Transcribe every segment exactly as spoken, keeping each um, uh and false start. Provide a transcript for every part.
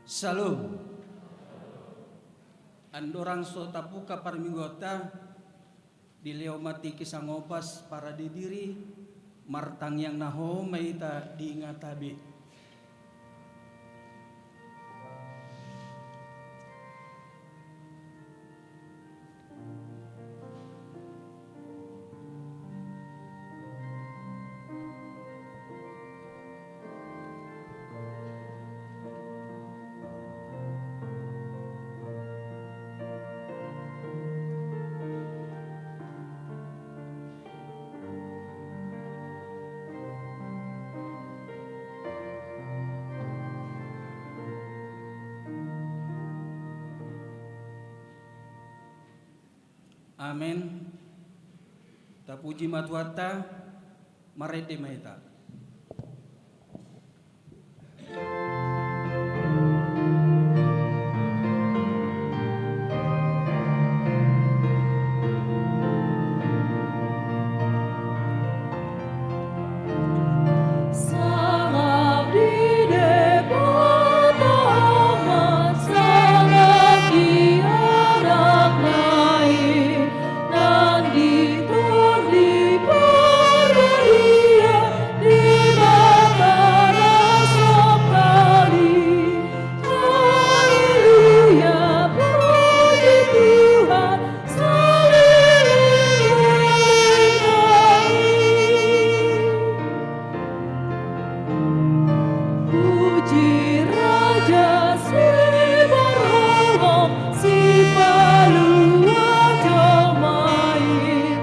Syalom. Andorang so tabuka parmingguonta, dilehon ma tingki sangopas parade diri, martangiang na hohom ma hita di ngatabe. Amen. Tapuji ma Tuhanta, marende ma hita. Puji Raja Siborholong, Sipalua jolma i,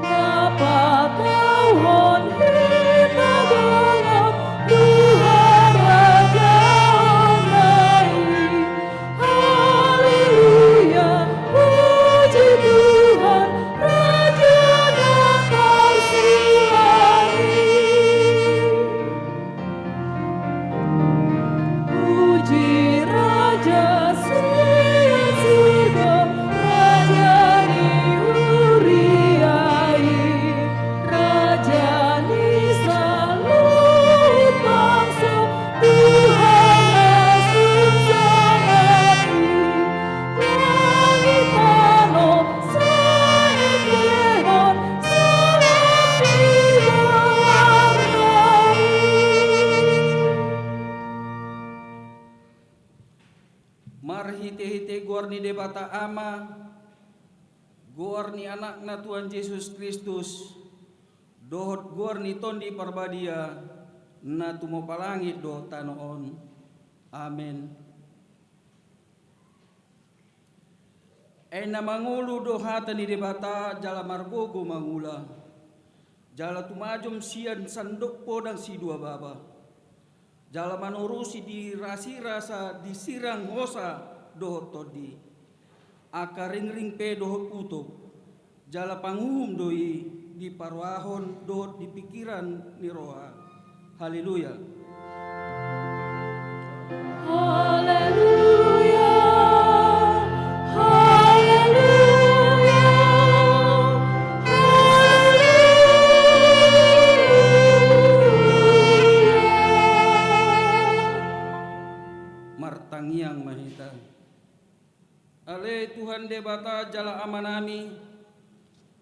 na patauhon hita dohot Tuhan Raja Amanami. Haleluya, puji Tuhan, Raja na tarsilang i. Puji Raja sian surgo, Raja ni huria i, Raja ni saluhut bangso, Tuhan na sungsangan i. Langit tano sai endehon, salap di goarna i. Marhitehite goar ni Debata Ama, goar ni Anakna Tuhan Jesus Kristus, dohot goar ni Tondi Parbadia, na tumompa langit dohot tano on. Amen. Ai na mangolu do hata ni Debata jala margogo mangula, jala tumajom sian sandok podang sidua baba, jala manorusi di rasirasa di sirang hosa dohot tondi, angka ringring pe dohot utop, jala panguhum do i di parrohahon dohot di pingkiran ni roha. Haleluya. Haleluya. Haleluya. Haleluya. Martangiang ma hita. Ale Tuhan Debata jala Amanami,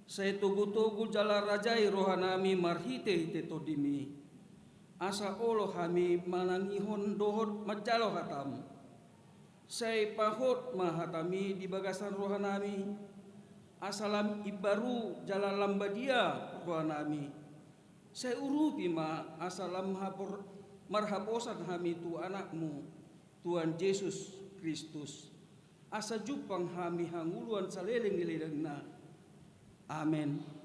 sai togutogu jala rajai rohanami marhitehite Tondimi, asa olo hami manangihon dohot manjalo hataM. Sai pahot ma hataMi di bagasan rohanami, asa lam imbaru jala lam badia rohanami. Sai urupi ma asa lam hapor-, marhaposan hami tu AnakMu, Tuhan Jesus Kristus, asa jumpang hami hangoluan saleleng ni lelengna. Amen.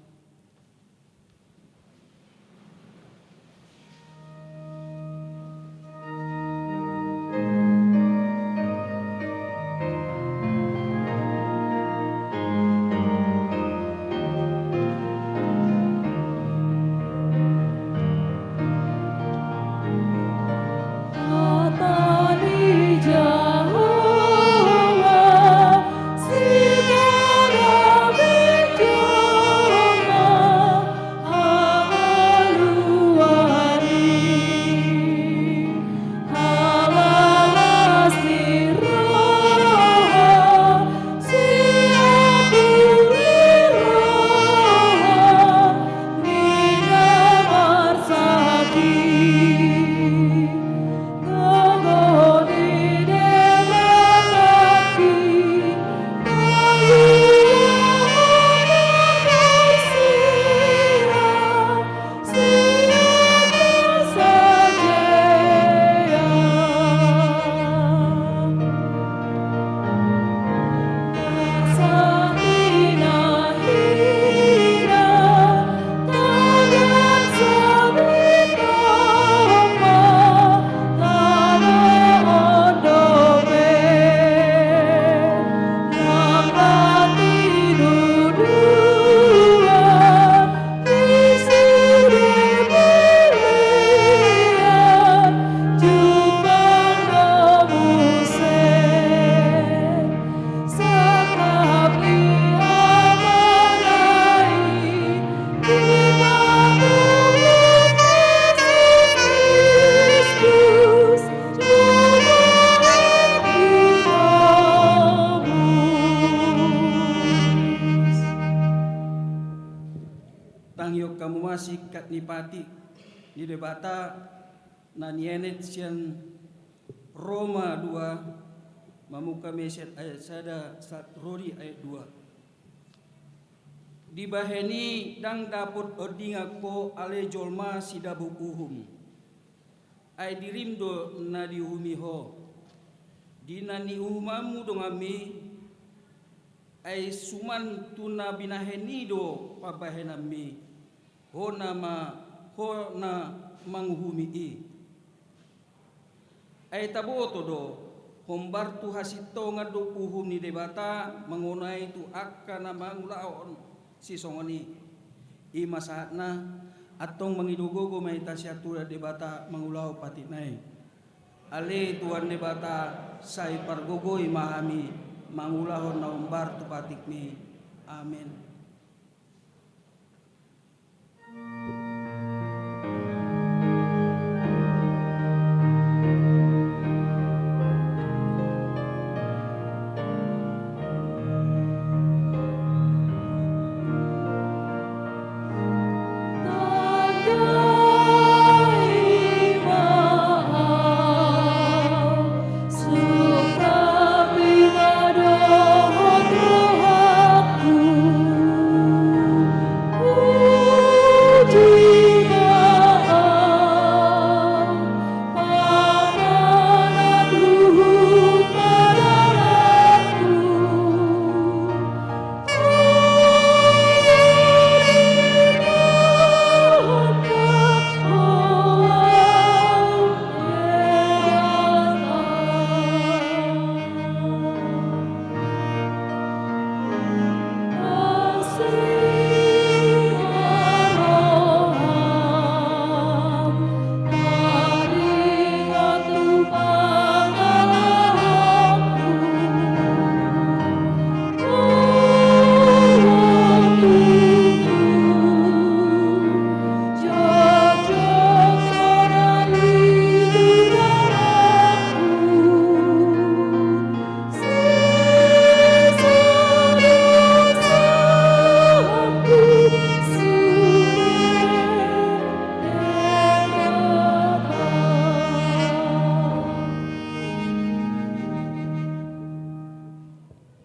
singkat ni patik ni Debata na nienet sian Roma dua, mamungka muse ayat sada sahat ro di ayat dua. Dibahen i ndang dapot ondingan ho ale jolma sidabuk uhum. Ai dirim do na diuhumi ho. Di na niuhumanmu donganmi, ai suman tu na binahen i do pambahenanmi, ho na ma, ho na manguhumi i. Ai taboto do, hombar tu hasintongan do uhum ni Debata mangonai tu angka na mangulahon sisongon i. I ma sahatna, antong mangido gogo ma hita sian Tuhan Debata mangulahon patikna i. Ale Tuhan Debata, sai pargogoi ma hami mangulahon na hombar tu patikmi. Amen.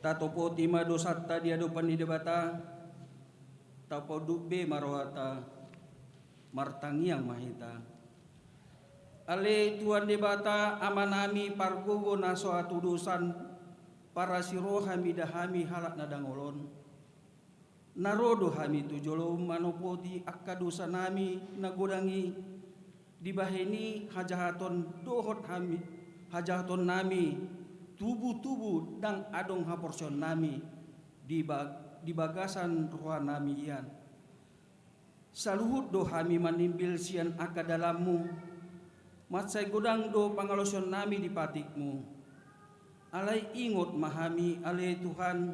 Tatopoti ma dosanta di adopan ni Debata, tapaunduk be ma rohanta, martangiang ma hita. Ale Tuhan Debata, Amanami pargogo na so hatudosan, parasi roha mida hami halak na dangol on. Na ro do hami tu jolom manopoti angka dosanami na godang i, dibahen i hajahaton dohot hami, hajahatonnami, tubu-tubu ndang adong haporseaonnami di ba-, di bagasan rohanami ian. Saluhut do hami manimbil sian angka dalanmu, mansai godang do pangalaosionnami di patikmu. Alai ingot ma hami, ale Tuhan,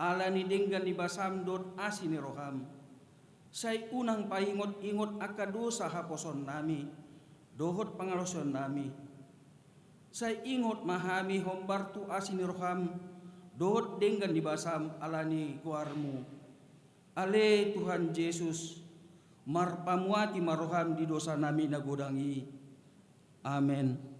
ala ni denggan ni basam dohot asi ni roham. Sai unang paingot-ingot angka dosa haposoonnami dohot pangalaosionnami. Sai ingot ma hami hombar tu asi ni roham dohot denggan ni basam ala ni goarmu. Ale Tuhan Jesus, marpamuati ma roham di dosanami na godang i. Amen.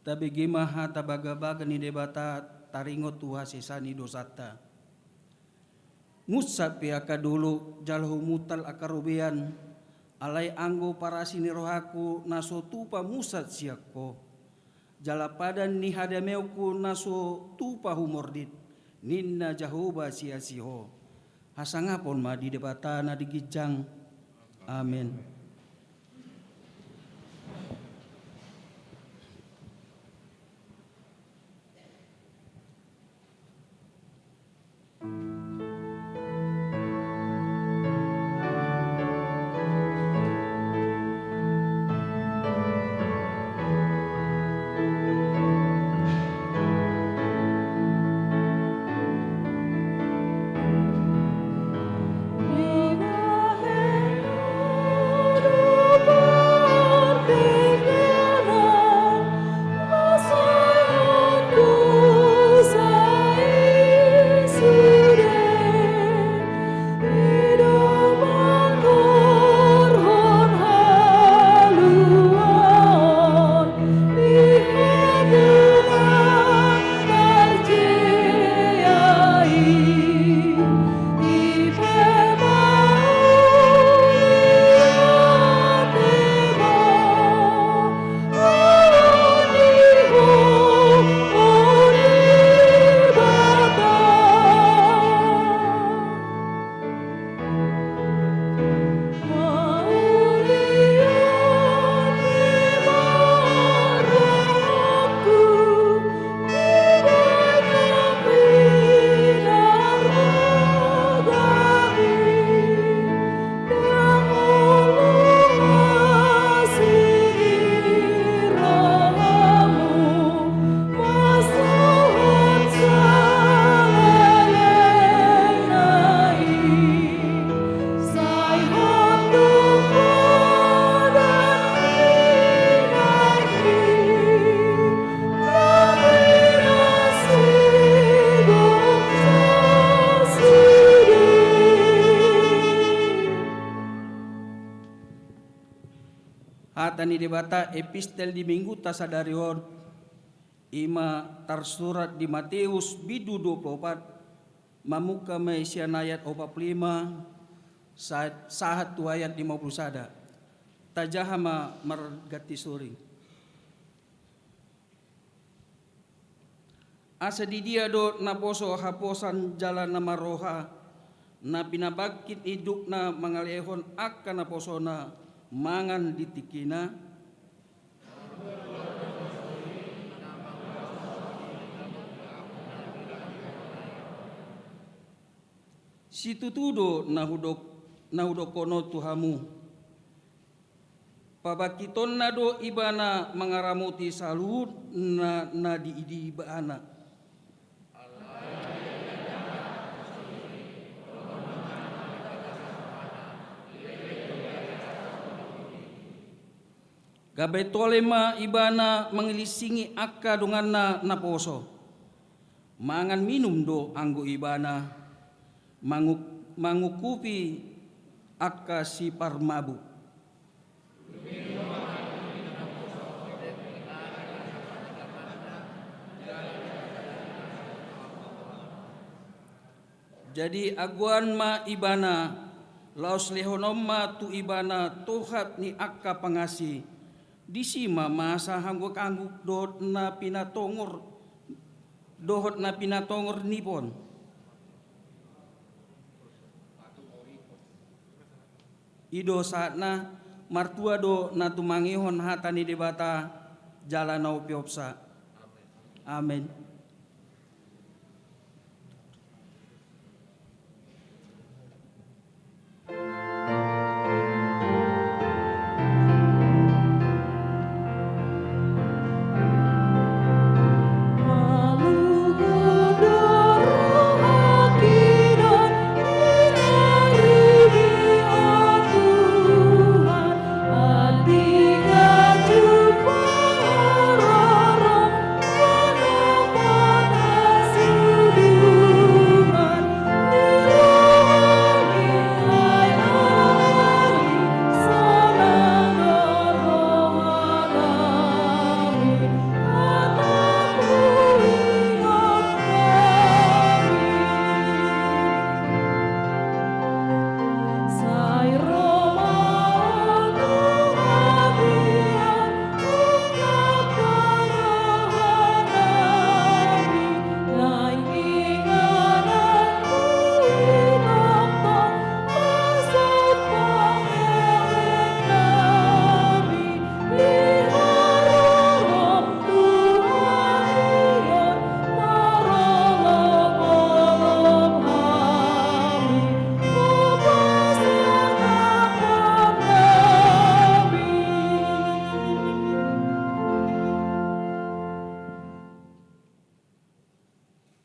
Tabege ma hata bagabaga ni Debata taringot tu hasesaan ni dosanta. Munsat pe angka dolok jala humuntal angka robean, Alai anggo parasi ni rohangku na so tupa musat sian Ho, jala padan ni hadameonku na so tupa humordit, ninna Jahowa sian si Ho. Hasangapon ma di Debata na di ginjang. Amen. Hata ni Debata, epistel di Mingguta sadari on, i ma tarsurat di Mateus bindu dua pulu opat, mamungka ma i sian ayat opat pulu lima, sahat, sahat tu ayat lima pulu sada. Tajaha ma marganti suring. Asa di dia do naposo haposan jala na marroha, na pinabangkit ni indukna mangalehon angka naposona mangan di tingkina? Situtu do na hudok, na hudokkon on tu hamu. Pabangkitonna do ibana mangaramoti saluhut na, na di, di ibana. Gabe tole ma ibana mangilinsingi angka donganna naposo. Mangan minum do anggo ibana, mangu-, mangukupi angka siparmabuk. Jadi agoan ma ibana, laos lehonon ma tu ibana tohap ni angka pangansi. Disi ma masa hangguk-hangguk dohot na pinatongor, dohot na pinatongor ni pon. I do sahatna. Martua do na tumangihon hata ni Debata jala na umpeopsa. Amen.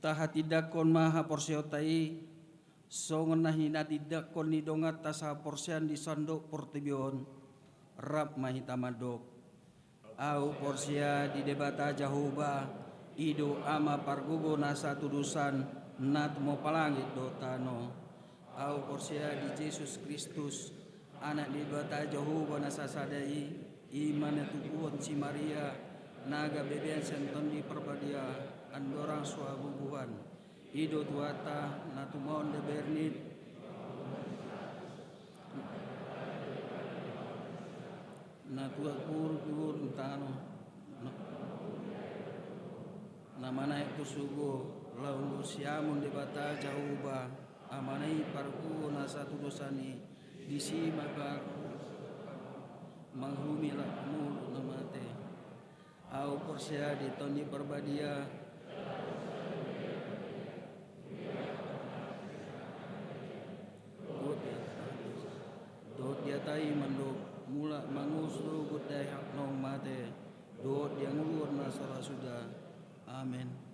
Tahatindangkon ma haporseaonta i, songon na hinatindangkon ni donganta sahaporseaon di sandok portibi on. Rap ma hita mandok. Ahu porsea di Debata Jahowa, i do Ama pargogo na satudosan, na tumompa langit dohot tano. Ahu porsea di Jesus Kristus, Anak ni Debata Jahowa na sasada i, i ma na tubuhon si Maria, na gabe bean sian Tondi Parbadia, andorang so habubuhan. I do Tuhanta, na tumaon di Bernit, na tuat purpur tano, na, na manaek tu surgo, laho siamun Debata Jahowa, Amana i pargogo na satudosan i, disi ma i manguhumi halak molo na mate. Ahu porsea di Tondi Parbadia, dohot di hata i mandok, mulak manguhus do gondang i halak naung mate, dohot di hangoluan na so ra suda. Amen.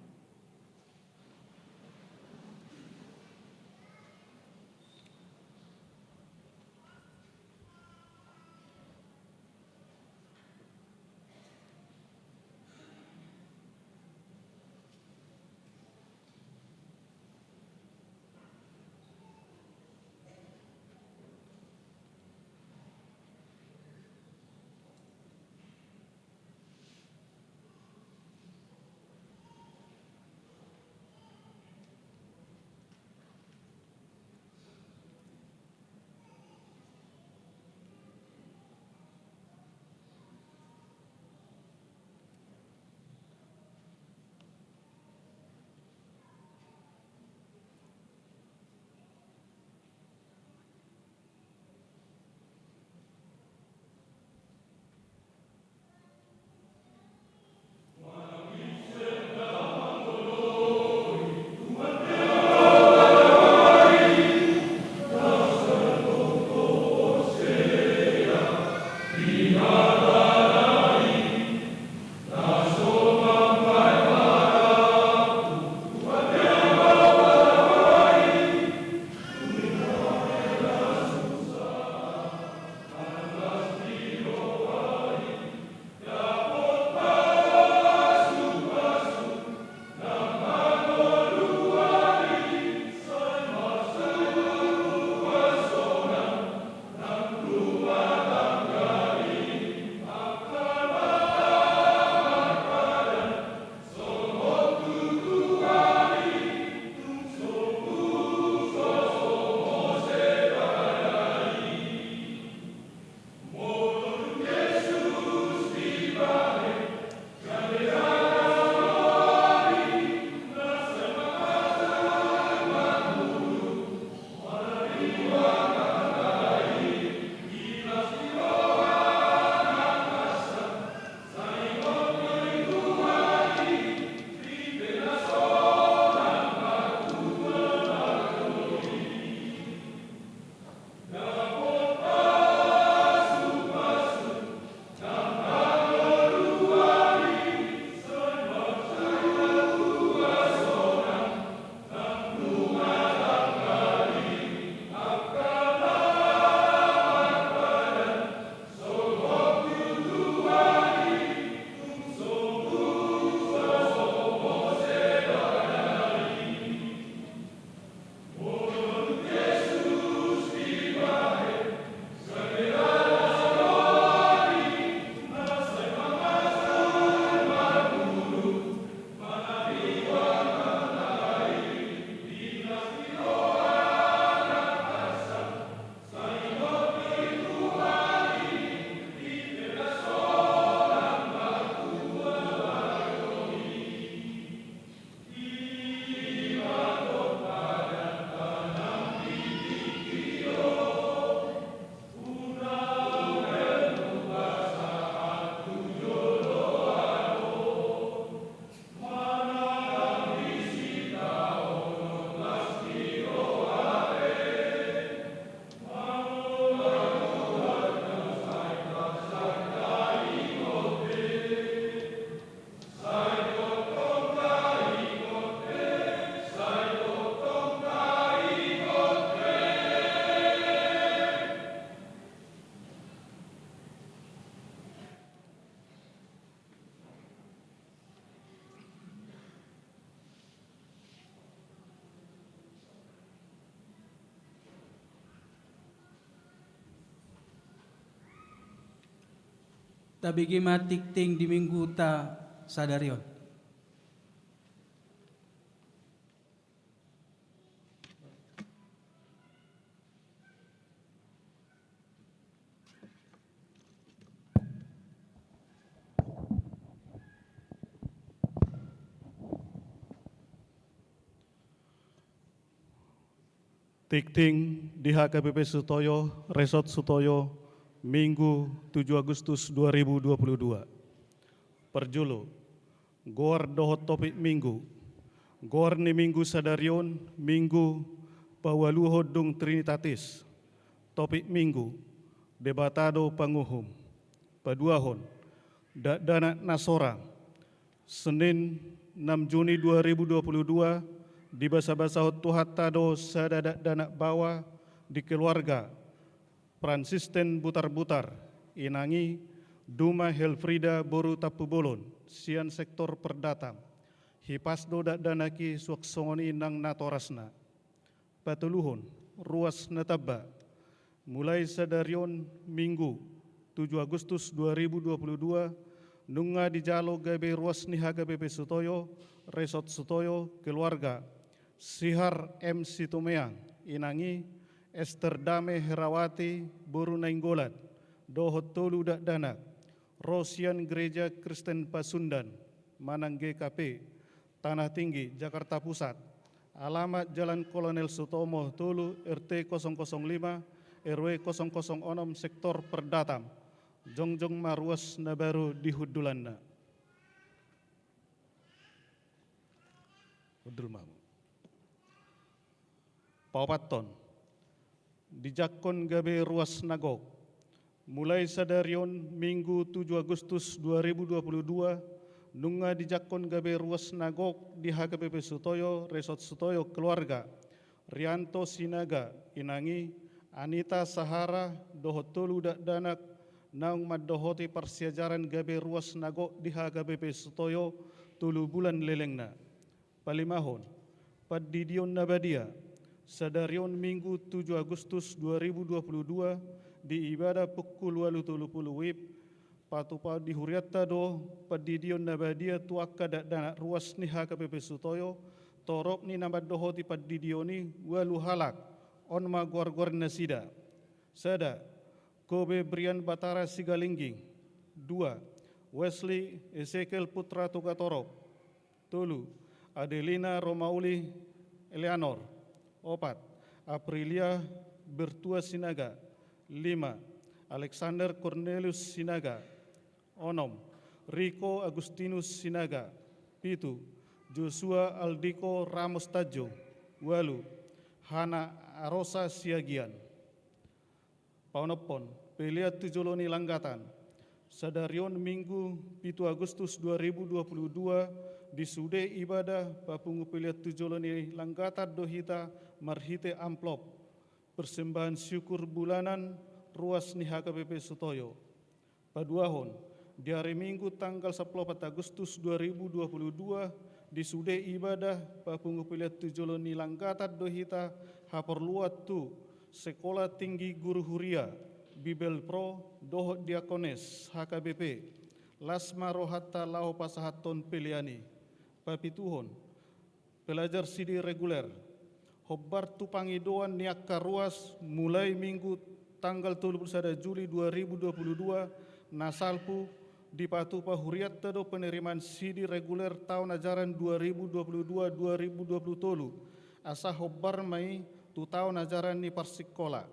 Tabege ma tingting di Mingguta sadari on. Tingting di H K B P Sutoyo, Resort Sutoyo, Minggu tujuh Agustus dua ribu dua puluh dua. Parjolo, goar dohot topik Minggu. Goar ni Minggu sadari on, Minggu paualuhon dung Trinitatis. Topik Minggu, Debata do panguhum. Paduahon, dakdanak na sora. Senin, enam Juni dua ribu dua puluh dua, dibasabasahon Tuhanta do sada dakdanak baoa di keluarga Pransisten Butarbutar, inang i Duma Helfrida boru Tampubolon, sian sektor Perdata. Hipas do dakdanak i suang songon i nang natorasna. Patoluhon, ruas na tamba. Mulai sadari on Minggu tujuh Agustus dua ribu dua puluh dua, nunga dijalo gabe ruas ni H K B P Sutoyo, Resort Sutoyo, keluarga Sihar M Situmeang, inang i Ester Dame Herawati boru Nainggolan, dohot tolu dakdanak, ro sian Gereja Kristen Pasundan manang G K P, Tanah Tinggi, Jakarta Pusat. Alamat Jalan Kolonel Sutomo tolu, R T kosong kosong lima, R W kosong kosong onom, sektor Perdata. Jongjong ma ruas na baru di hundulanna. Hundul ma hamu. Paopathon, dijangkon gabe ruas na gok. Mulai sadari on Minggu tujuh Agustus dua ribu dua puluh dua, nunga dijangkon gabe ruas na gok di H K B P Sutoyo, Resort Sutoyo, keluarga Rianto Sinaga, inang i Anita Sahara, dohot tolu dakdanak naung mandohoti parsiajaran gabe ruas na gok di H K B P Sutoyo, tolu bulan lelengna. Palimahon, pandidion na badia. Sadari on Minggu tujuh Agustus dua ribu dua puluh dua, di ibadah pukul ualu tolu pulu WIB, patupaon ni hurianta do pandidion na badia tu angka dakdanak ruas ni H K B P Sutoyo, torop ni na mandohoti pandidion i ualu halak, on ma goargoar nasida. Sada, Kobe Brian Batara Sigalingging. Dua, Wesley Ezekiel Putra Togatorop. Tolu, Adelina Romauli Eleanor. Opat, Aprilia Bertua Sinaga. Lima, Alexander Cornelius Sinaga. Onom, Riko Agustinus Sinaga. Pitu, Joshua Aldiko Ramos Tanjung. Ualu, Hana Arosa Siagian. Paonomhon, pelean tu jolo ni langgatan. Sadari on Minggu pitu Agustus dua ribu dua puluh dua, di sude ibadah papungu pelean tu jolo ni langgatan do hita marhite amplop persembahan syukur bulanan ruas ni H K B P Sutoyo. Paduahon, di ari Minggu tanggal sampulu opat Agustus dua ribu dua puluh dua, di sude ibadah papungu pelean tu jolo ni langgatan do hita haporluan tu Sekolah Tinggi Guru Huria, Bibelvrouw, dohot Diakones, H K B P. Las ma rohanta laho pasahathon pelean i. Papituhon, pelajar sidi reguler. Hombar tu pangidoan ni angka ruas mulai Minggu tanggal tolu pulu sada Juli dua ribu dua pulu dua, na salpu, dipatupa hurianta do penerimaan sidi reguler taon ajaran dua ribu dua pulu dua dua ribu dua pulu tolu, asa hombar ma i tu taon ajaran ni parsikola,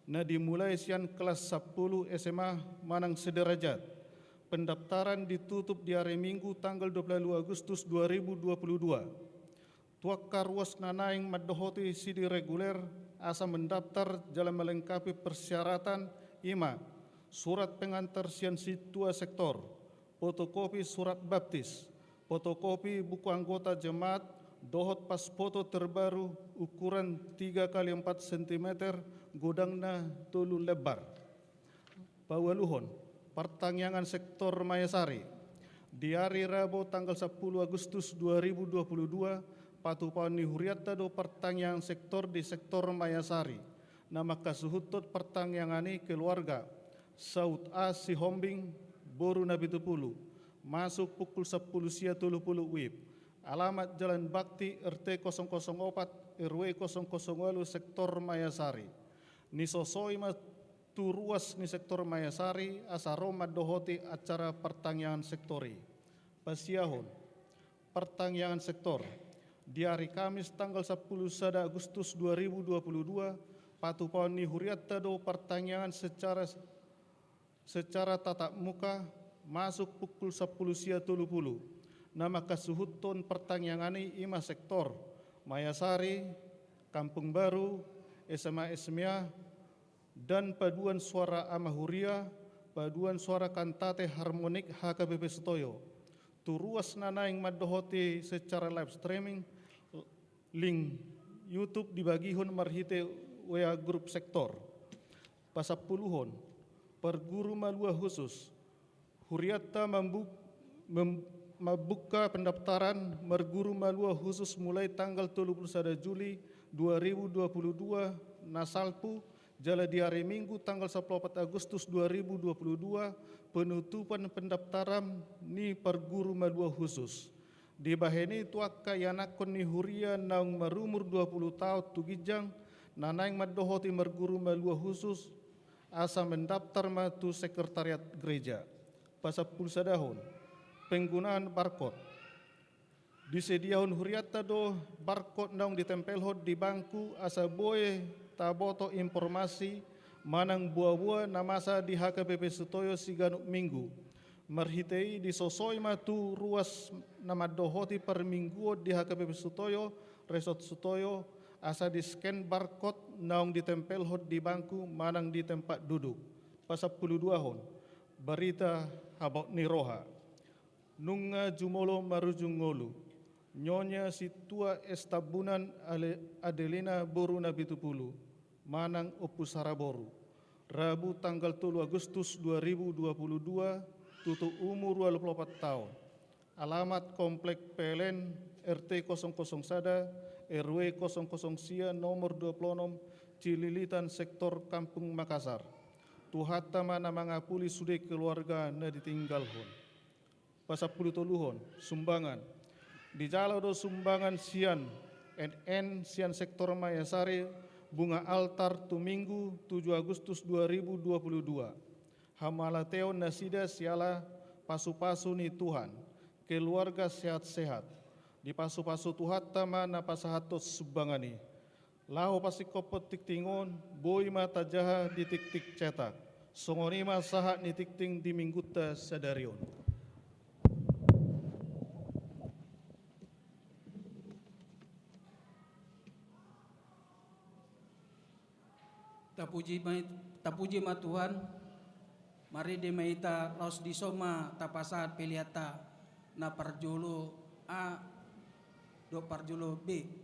na dimulai sian kelas sampulu S M A manang sederajat. Pendaftaran ditutup di ari Minggu tanggal dua pulu ualu Agustus dua ribu dua pulu dua. Tu angka ruas na naeng mandohoti sidi reguler asa mendaftar jala melengkapi persyaratan, i ma surat pengantar sian sintua sektor, fotokopi surat baptis, fotokopi buku anggota jemaat, dohot paspoto terbaru ukuran tiga kali empat sentimeter, godangna tolu lembar. Paualuhon, partangiangan sektor Mayasari. Di ari Rabu tanggal sampulu Agustus dua ribu dua pulu dua, patupaon ni hurianta do partangiangan sektor di sektor Mayasari. Na mangkasuhuthon partangiangan i keluarga Saud A Sihombing, boru Napitupulu, masuk pukul sampulu sia tolu pulu WIB. Alamat Jalan Bakti, R T kosong kosong opat, R W kosong kosong ualu, sektor Mayasari. Nisosoi ma tu ruas ni sektor Mayasari asa ro mandohoti acara partangiangan sektor i. Pasiahon. Partangiangan sektor. Di ari Kamis tanggal sampulu sada Agustus dua ribu dua pulu dua, patupaon ni hurianta do partangiangan secara, secara tatap muka, masuk pukul sampulu sia tolu pulu. Na mangkasuhuthon partangiangan i ima sektor Mayasari, Kampung Baru, S M A S M A, dan paduan suara ama huria, paduan suara kantate harmonik H K B P Sutoyo. Tu ruas na naeng mandohoti secara live streaming, link YouTube dibagihon marhite W A grup sektor. Pasampuluhon, parguru malua khusus. Hurianta mambu-, mem-, mambuka pendaftaran marguru malua khusus mulai tanggal tolu pulu sada Juli dua ribu dua pulu dua na salpu, jala di ari Minggu tanggal sampulu opat Agustus dua ribu dua pulu dua, penutupan pendaftaran ni parguru malua khusus. Dibahen i tu angka ianakhon ni huria naung marumur dua pulu taon tu ginjang, na naeng mandohoti marguru malua khusus, asa mendaftar ma tu sekretariat gereja. Pasampulu sadahon, penggunaan barcode. Disediahon hurianta do barcode naung ditempelhon di bangku asa boi taboto informasi manang boaboa na masa di H K B P Sutoyo siganup minggu. Marhite i disosoi ma tu ruas na mandohoti parmingguon di H K B P Sutoyo, Resort Sutoyo, asa di-scan barcode naung ditempelhon di bangku manang di tempat duduk. Pasampulu duahon, barita habot ni roha. Nunga jumolo marujung ngolu. Nyonya Sintua S Tambunan Ale-, Adelina boru Napitupulu, manang Ompu Sara boru. Rabu tanggal tolu Agustus dua ribu dua pulu dua, tutu umur ualu pulu opat taon. Alamat Komplek P L N, R T kosong kosong sada, R W kosong kosong sia, nomor dua pulu onom, Cililitan, sektor Kampung Makassar. Tuhanta ma na mangapuli sude keluarga na ditinggalhon. Pasampulu toluhon, sumbangan. Dijalo do sumbangan sian N N sian sektor Mayasari, bunga altar tu Minggu tujuh Agustus dua ribu dua puluh dua. Hamauliateon nasida siala pasupasu ni Tuhan, keluarga sehat-sehat. Dipasupasu Tuhanta ma na pasahathon sumbangan i. Laho pasingkophon tingting on, boi ma tajaha di tingting cetak. Songon i ma sahat ni tingting di Minggunta sadari on. Tapuji ma, tapuji ma Tuhan, marende ma hita laos dison ma tapasahat peleanta na parjolo A dohot parjolo B.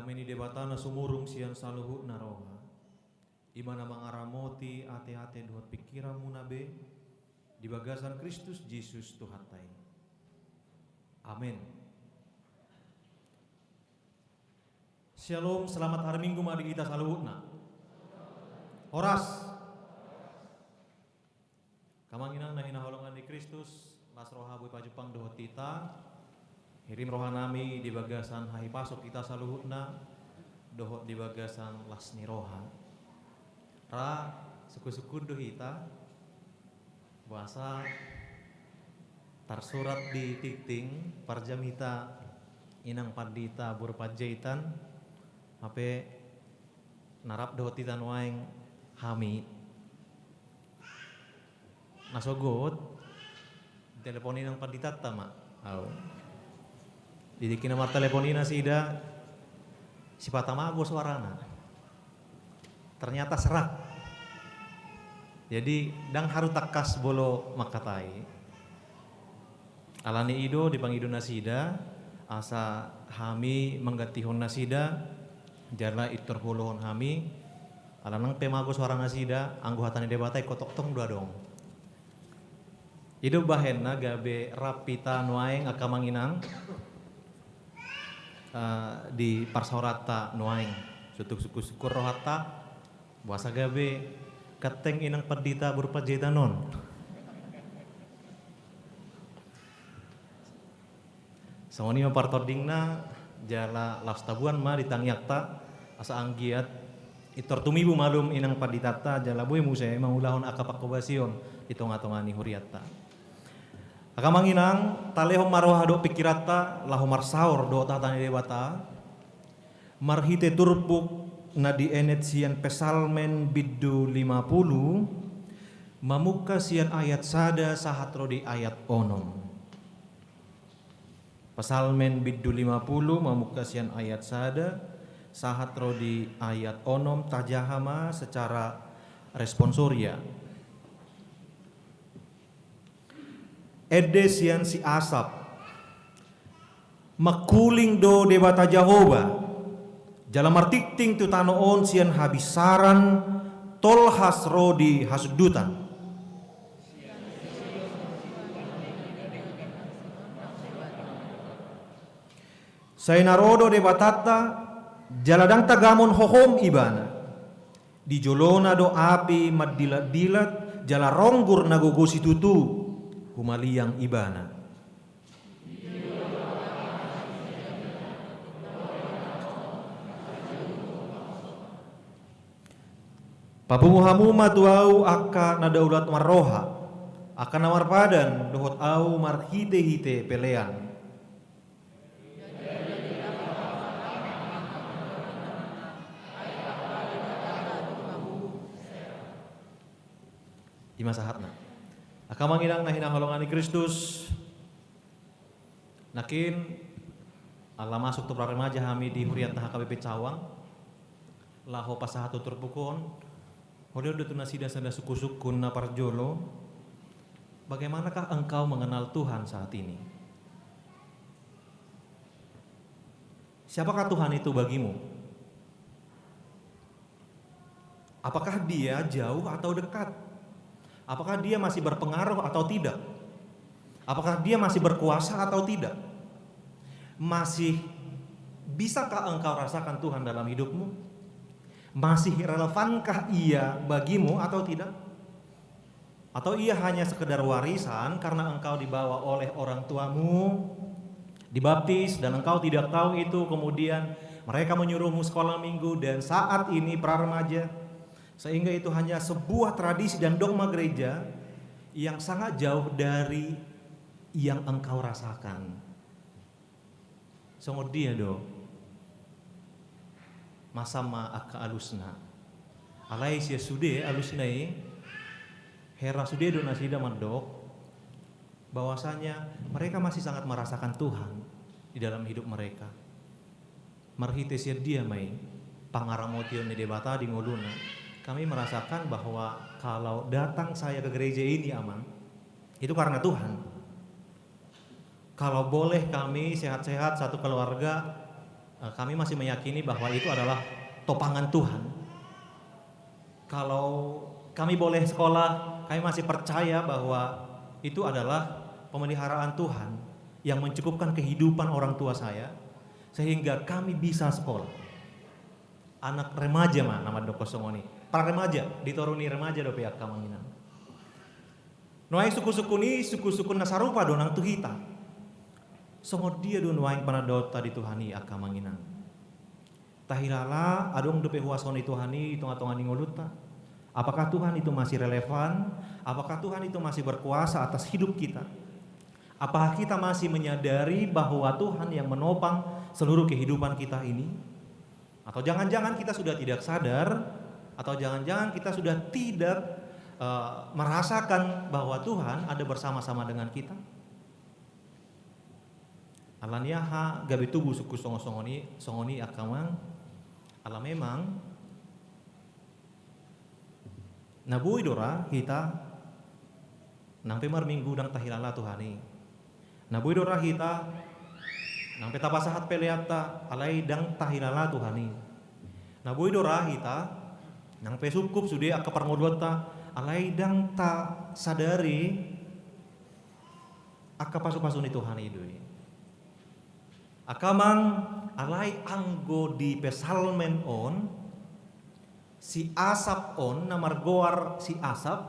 Dame ni Debata na sumurung sian saluhutna roha, i ma na mangaramoti ateate dohot pingkiranmuna be di bagasan Kristus Jesus Tuhanta i. Amen. Shalom, selamat hari Minggu ma di hita saluhutna. Horas. Angka amang inang na hinaholongan ni Kristus, las roha boi pajumpang dohot hita. Hirim rohanami di bagasan hahipason hita saluhutna dohot di bagasan las ni roha. Ra sungkunsungkun do hita, boasa tarsurat di tingting, parjamita inang pandita boru Panjaitan, hape na rap dohot hita nuaeng hami. Na sogot, telepon inang panditanta ma au. Jadi kina martelepon i nasida, sipata mago suarana. Ternyata serak. Jadi ndang haru tangkas molo mangkatai. Alani i do dipangido nasida, asa hami manggantihon nasida, jala pintor huolohon hami, ala nang pe mago suara nasida, anggo hata ni Debata ingkon tongtong do adong. I do bahenna gabe rap hita nuaeng angka amang inang, eh, di parsaoranta nuaeng. Sungkunsungkun rohanta, boasa gabe ganteng inang pandita boru Panjaitan on. Songon i ma partordingna, jala laos taboan ma di tangiangta, asa anggiat pintor tumibu malum inang panditanta, jala boi muse mangulahon angka panghobasion di tongatonga ni hurianta. Angka amang inang, talehon ma roha dohot pingkiranta laho marsaor dohot hata ni Debata, marhite turpuk na dienet sian Psalmen bindu lima pulu, mamungka sian ayat sada sahat ro di ayat onom. Psalmen bindu lima pulu, mamungka sian ayat sada sahat ro di ayat onom. Tajaha ma secara responsoria. Ende sian si Asap. Mangkuling do Debata Jahowa, jala martingting tu tano on sian habinsaran, tolhas ro di hasundutan. Sai na ro do Debatanta, jala ndang tagamon hohom ibana. Di jolona do api mandilatdilat, jala ronggur na gogo situtu humaliang ibana. Papungu hamu ma tu ahu angka na daulat marroha, angka na marpadan dohot ahu marhitehite pelean. I ma sahatna. Angka amang inang na hinaholongan ni Kristus, nangkin ala masuk tu pra remaja hami di hurianta H K B P Cawang, laho pasahat tu turpuk on, holehon do tu nasida sada sungkunsungkun na parjolo. Bagaimanakah engkau mengenal Tuhan saat ini? Siapakah Tuhan itu bagimu? Apakah Dia jauh atau dekat? Apakah Dia masih berpengaruh atau tidak? Apakah Dia masih berkuasa atau tidak? Masih bisakah engkau rasakan Tuhan dalam hidupmu? Masih relevankah Ia bagimu atau tidak? Atau Ia hanya sekedar warisan karena engkau dibawa oleh orang tuamu, dibaptis, dan engkau tidak tahu itu, kemudian mereka menyuruhmu sekolah minggu, dan saat ini pra remaja, sehingga itu hanya sebuah tradisi dan dogma gereja yang sangat jauh dari yang engkau rasakan. Songon dia do masa ma angka alusna. Alai sian sude alusna i, hera sude do nasida mandok bahwasanya mereka masih sangat merasakan Tuhan di dalam hidup mereka. Marhite sian dia ma i pangaramotion ni Debata di ngoluna. Kami merasakan bahwa kalau datang saya ke gereja ini, Amang, itu karena Tuhan. Kalau boleh kami sehat-sehat satu keluarga, Kami masih meyakini bahwa itu adalah topangan Tuhan. Kalau kami boleh sekolah, kami masih percaya bahwa itu adalah pemeliharaan Tuhan yang mencukupkan kehidupan orang tua saya, sehingga kami bisa sekolah. Anak remaja ma na mandok songon i. Pra remaja, di toru ni remaja dope, angka amang inang. Nuaeng sungkun-sungkun i, sungkun-sungkun na sarupa do nang tu hita. Songon dia do nuaeng panandaonta di Tuhan i, angka amang inang? Tahilala adong dope huaso ni Tuhan i di tonga-tonga ni ngolunta? Apakah Tuhan itu masih relevan? Apakah Tuhan itu masih berkuasa atas hidup kita? Apakah kita masih menyadari bahwa Tuhan yang menopang seluruh kehidupan kita ini? Atau jangan-jangan kita sudah tidak sadar, atau jangan-jangan kita sudah tidak, eh, merasakan bahwa Tuhan ada bersama-sama dengan kita? Alani aha gabe tubu sungkun songon-songon i, songon i, angka amang? Ala memang na boi do ra hita nang pe marminggu ndang tahilala Tuhan i. Na boi do ra hita nang pe tapasahat peleanta, alai ndang tahilala Tuhan i. Na boi do ra hita nang pe sungkup sude angka parngoluanta, alai ndang tasadari angka pasu-pasu ni Tuhan i do i. Angka amang, alai anggo di Psalmen on, si Asap on na margoar si Asap.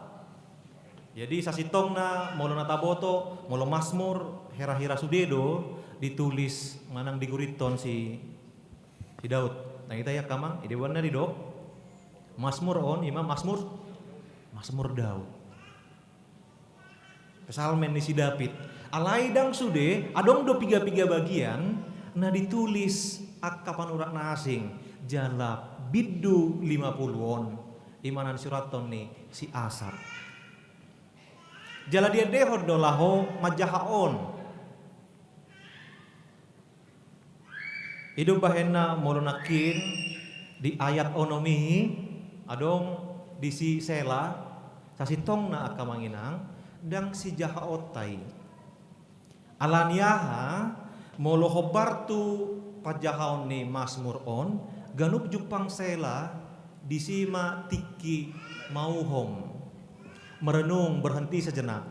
Jadi sasintongna molo na taboto, molo Masmur, hira-hira sude do ditulis manang digurithon si, si Daud. Na hita i, angka amang, i do umbahen na didok Masmur on ima Masmur, Masmur Daud. Psalmen ni si David. Alai ndang sude, adong do piga-piga bagian na ditulis angka panurat na asing, jala bindu lima pulu on ima na nisurathon ni si Asap. Jala diendehon do laho manjaha on. I do bahenna molo nangkin di ayat onom i, adong disi Sela, sasintongna angka amang inang, ndang sijahaonta i. Alani aha, molo hombar tu panjahaon ni Masmur on, ganup jumpang Sela, disi ma tingki mauhom, merenung, berhenti sejenak.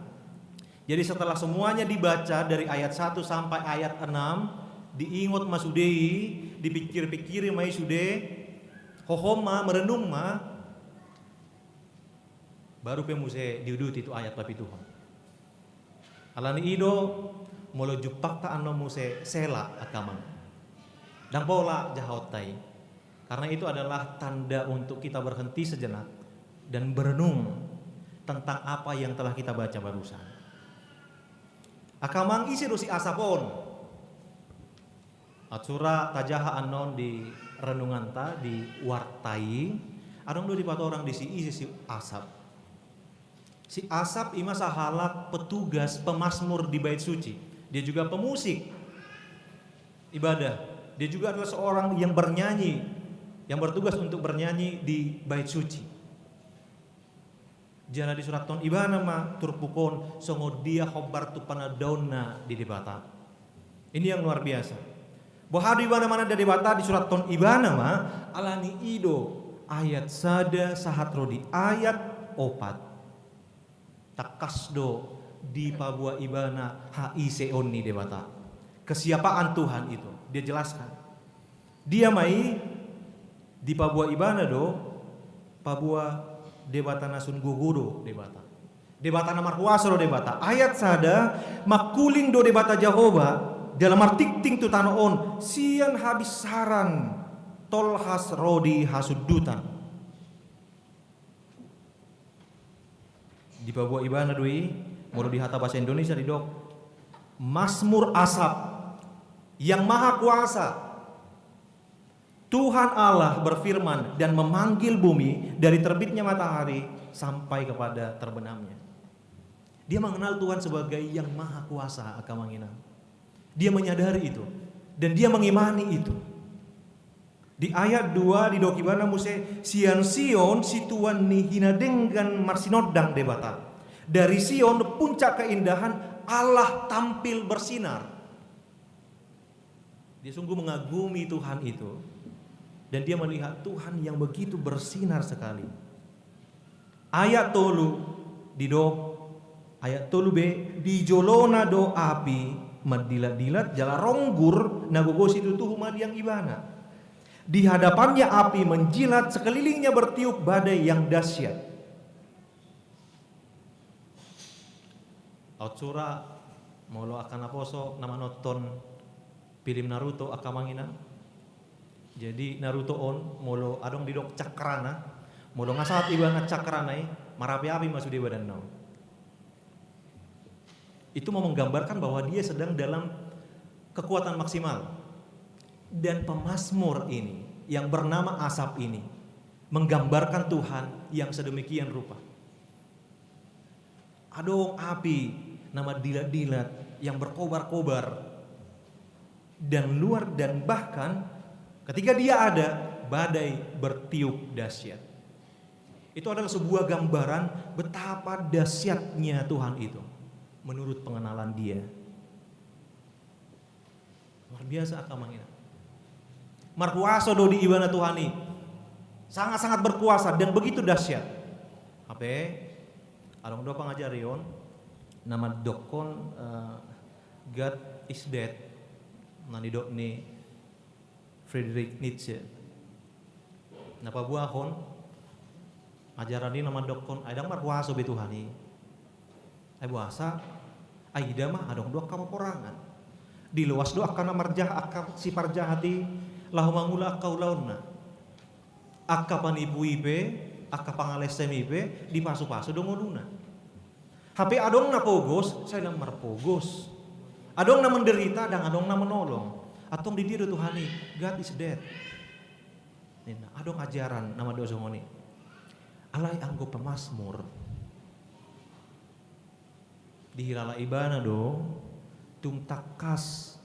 Jadi setelah semuanya dibaca dari ayat satu sampai ayat enam, diingot ma sude i, dipikir-pikiri ma i sude, hohom ma, merenung ma, baru pe muse diuduti tu ayat papituhon. Alani i do, molo jumpangta annon muse Sela, angka amang, ndang pola jahaonta i. Karena itu adalah tanda untuk kita berhenti sejenak dan merenung tentang apa yang telah kita baca barusan. Angka amang, ise do si Asap on? Aut sura tajaha annon di renunganta, di warta i, adong do dipatorang disi ise si Asap. Si Asap ima sahalak petugas, pemasmur di Bait Suci. Dia juga pemusik ibadah. Dia juga adalah seorang yang bernyanyi, yang bertugas untuk bernyanyi di Bait Suci. Jala disurathon ibana ma turpuk on songon dia hombar tu panandaonna di Debata. Ini yang luar biasa. Boha do ibana mananda Debata, disurathon ibana ma, alani i do ayat sada sahat ro di ayat opat. Tangkas do dipaboa ibana haiseon ni Debata. Kesiapaan Tuhan itu, dia jelaskan. Dia ma i, dipaboa ibana do, paboa Debata na sun gogo do Debata. Debata na markuaso do Debata. Ayat sada, mangkuling do Debata Jahowa, jala martingting tu tano on, sian habinsaran tolhas ro di hasundutan. Dipaboa ibana do i, molo di hata bahasa Indonesia didok, Mazmur Asaf, yang Maha Kuasa. Tuhan Allah berfirman dan memanggil bumi dari terbitnya matahari sampai kepada terbenamnya. Dia mengenal Tuhan sebagai yang Maha Kuasa, angka amang inang. Dia menyadari itu dan dia mengimani itu. Di ayat dua didok ibana muse, sian Sion situan ni hinadenggan marsinondang Debata. Dari Sion puncak keindahan Allah tampil bersinar. Dia sungguh mengagumi Tuhan itu, dan dia melihat Tuhan yang begitu bersinar sekali. Ayat tolu didok, ayat tolu be, di jolona do api mandilat-dilat jala ronggur na gogo situtu humaliang ibana. Di hadapannya api menjilat, sekelilingnya bertiup badai yang dahsyat. Aut sura, molo angka naposo na manonton film Naruto angka amang inang. Jadi Naruto on molo adong didok cakrana, molo nga sahat ibana cakrana i, marapi-api ma sude badanna on. Itu mau menggambarkan bahwa dia sedang dalam kekuatan maksimal. Dan pemazmur ini yang bernama Asap ini menggambarkan Tuhan yang sedemikian rupa. Adong api na mandilat-dilat yang berkobar-kobar. Dan luar, dan bahkan ketika dia ada, badai bertiup dahsyat. Itu adalah sebuah gambaran betapa dahsyatnya Tuhan itu menurut pengenalan dia. Luar biasa angka amang inang. Markuaso do di ibana Tuhan i. Sangat-sangat berkuasa dan begitu dahsyat. Hape adong do pangajarion na mandokkon, eh, God is dead, na nidok ni Friedrich Nietzsche. Na paboahon ajaran i na mandokkon, ai ndang markuaso be Tuhan i. Ai boasa? Ai ida ma, adong do angka paporangan. Diloas do angka na marjahat, angka siparjahat i laho mangula angka ulaonna. Angka panipu i pe, angka pangalesem i pe, dipasu-pasu do ngoluna. Hape adong na pogos, sai lam marpogos. Adong na menderita, ndang adong na menolong. Antong di dia do Tuhan i, God is dead. Ninna, adong ajaran na mandok songon i. Alai anggo pemazmur, dihilala ibana do, tung tangkas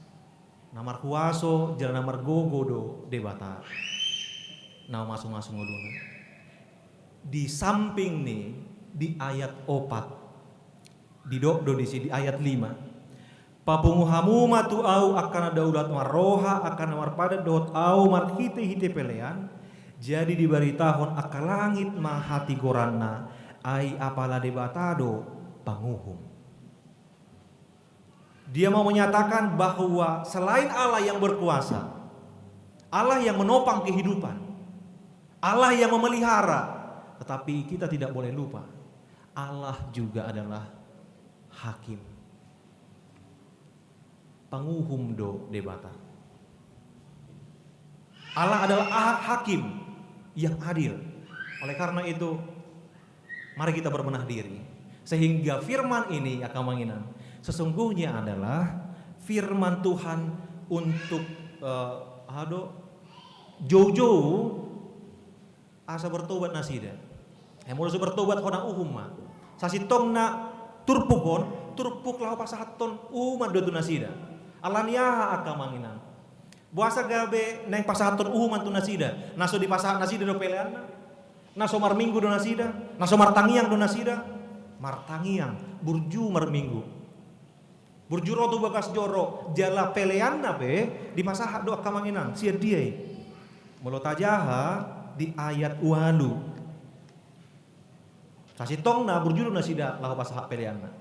na markuaso jala na margogo do Debata na mamasu-masu ngoluna. Di samping ni, di ayat opat, didok do disi di ayat lima. Papungu hamu ma tu ahu angka na daulat marroha, angka na marpadan dohot ahu marhite-hite pelean, jadi dibaritahon angka langit ma hatigoranna, ai apala Debata do panguhum. Dia mau menyatakan bahwa selain Allah yang berkuasa, Allah yang menopang kehidupan, Allah yang memelihara, tetapi kita tidak boleh lupa, Allah juga adalah hakim. Panguhum do Debata. Allah adalah ha-, hakim yang adil. Oleh karena itu, mari kita berbenah diri. Sehingga firman ini, angka amang inang, sesungguhnya adalah firman Tuhan untuk, eh, aha do, joujou asa bertobat nasida. Ai molo so bertobat hona uhum ma. Sasintongna turpuk on, turpuk laho pasahathon uhuman do tu nasida. Alani aha, angka amang inang? Boasa gabe naeng pasahathon uhuman tu nasida? Na so dipasahat nasida do peleanna? Na so marminggu do nasida? Na so martangiang do nasida? Martangiang, burju marminggu. Burju ro tu bagas joro, jala peleanna pe dipasahat do, angka amang inang, sian dia i? Molo tajaha di ayat ualu. Sasintongna burju do nasida laho pasahat peleanna.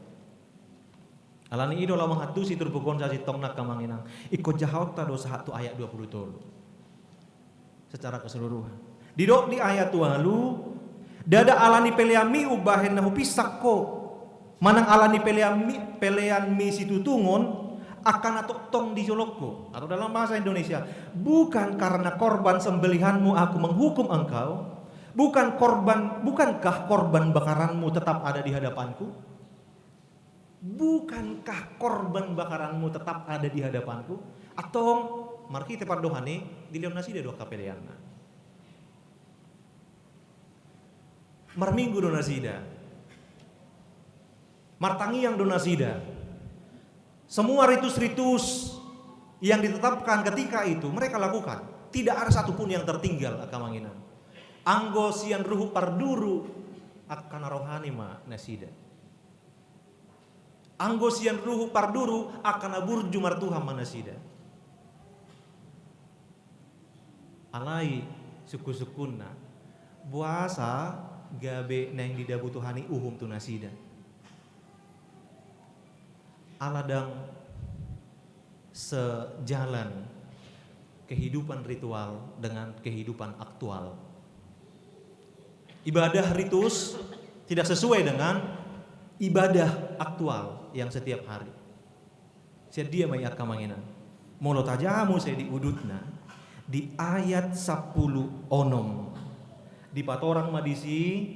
Alani i do laho mangantusi turpuk on sasintongna, angka amang inang. Ingkon jahaonta do sahat tu ayat dua pulu tolu. Secara keseluruhan. Didok di ayat ualu, ndada alani peleanmi umbahen na hupinsak ho, manang alani peleanmi, peleanmi situtungon, angka na tongtong di jolongku. Atau dalam bahasa Indonesia, bukan karena korban sembelihanmu aku menghukum engkau, bukan korban, bukankah korban bakaranmu tetap ada di hadapanku? Bukankah korban bakaranmu tetap ada di hadapanku? Antong, marhite pandohan i, dilehon nasida do angka peleanna. Marminggu do nasida. Martangiang do nasida. Semua ritus-ritus yang ditetapkan ketika itu mereka lakukan. Tidak ada satupun yang tertinggal, angka amang inang. Anggo sian ruhut parduru, angka na rohani ma nasida. Anggo sian ruhut parduru, angka na burju martuhan ma nasida. Alai sungkun-sungkunna, boasa gabe naeng didabu Tuhan i uhum tu nasida? Ala ndang sejalan kehidupan ritual dengan kehidupan aktual. Ibadah ritus tidak sesuai dengan ibadah aktual yang setiap hari. Sian dia ma i angka amang inang? Molo tajaha muse di udutna, di ayat sampulu onom, dipatorang ma disi,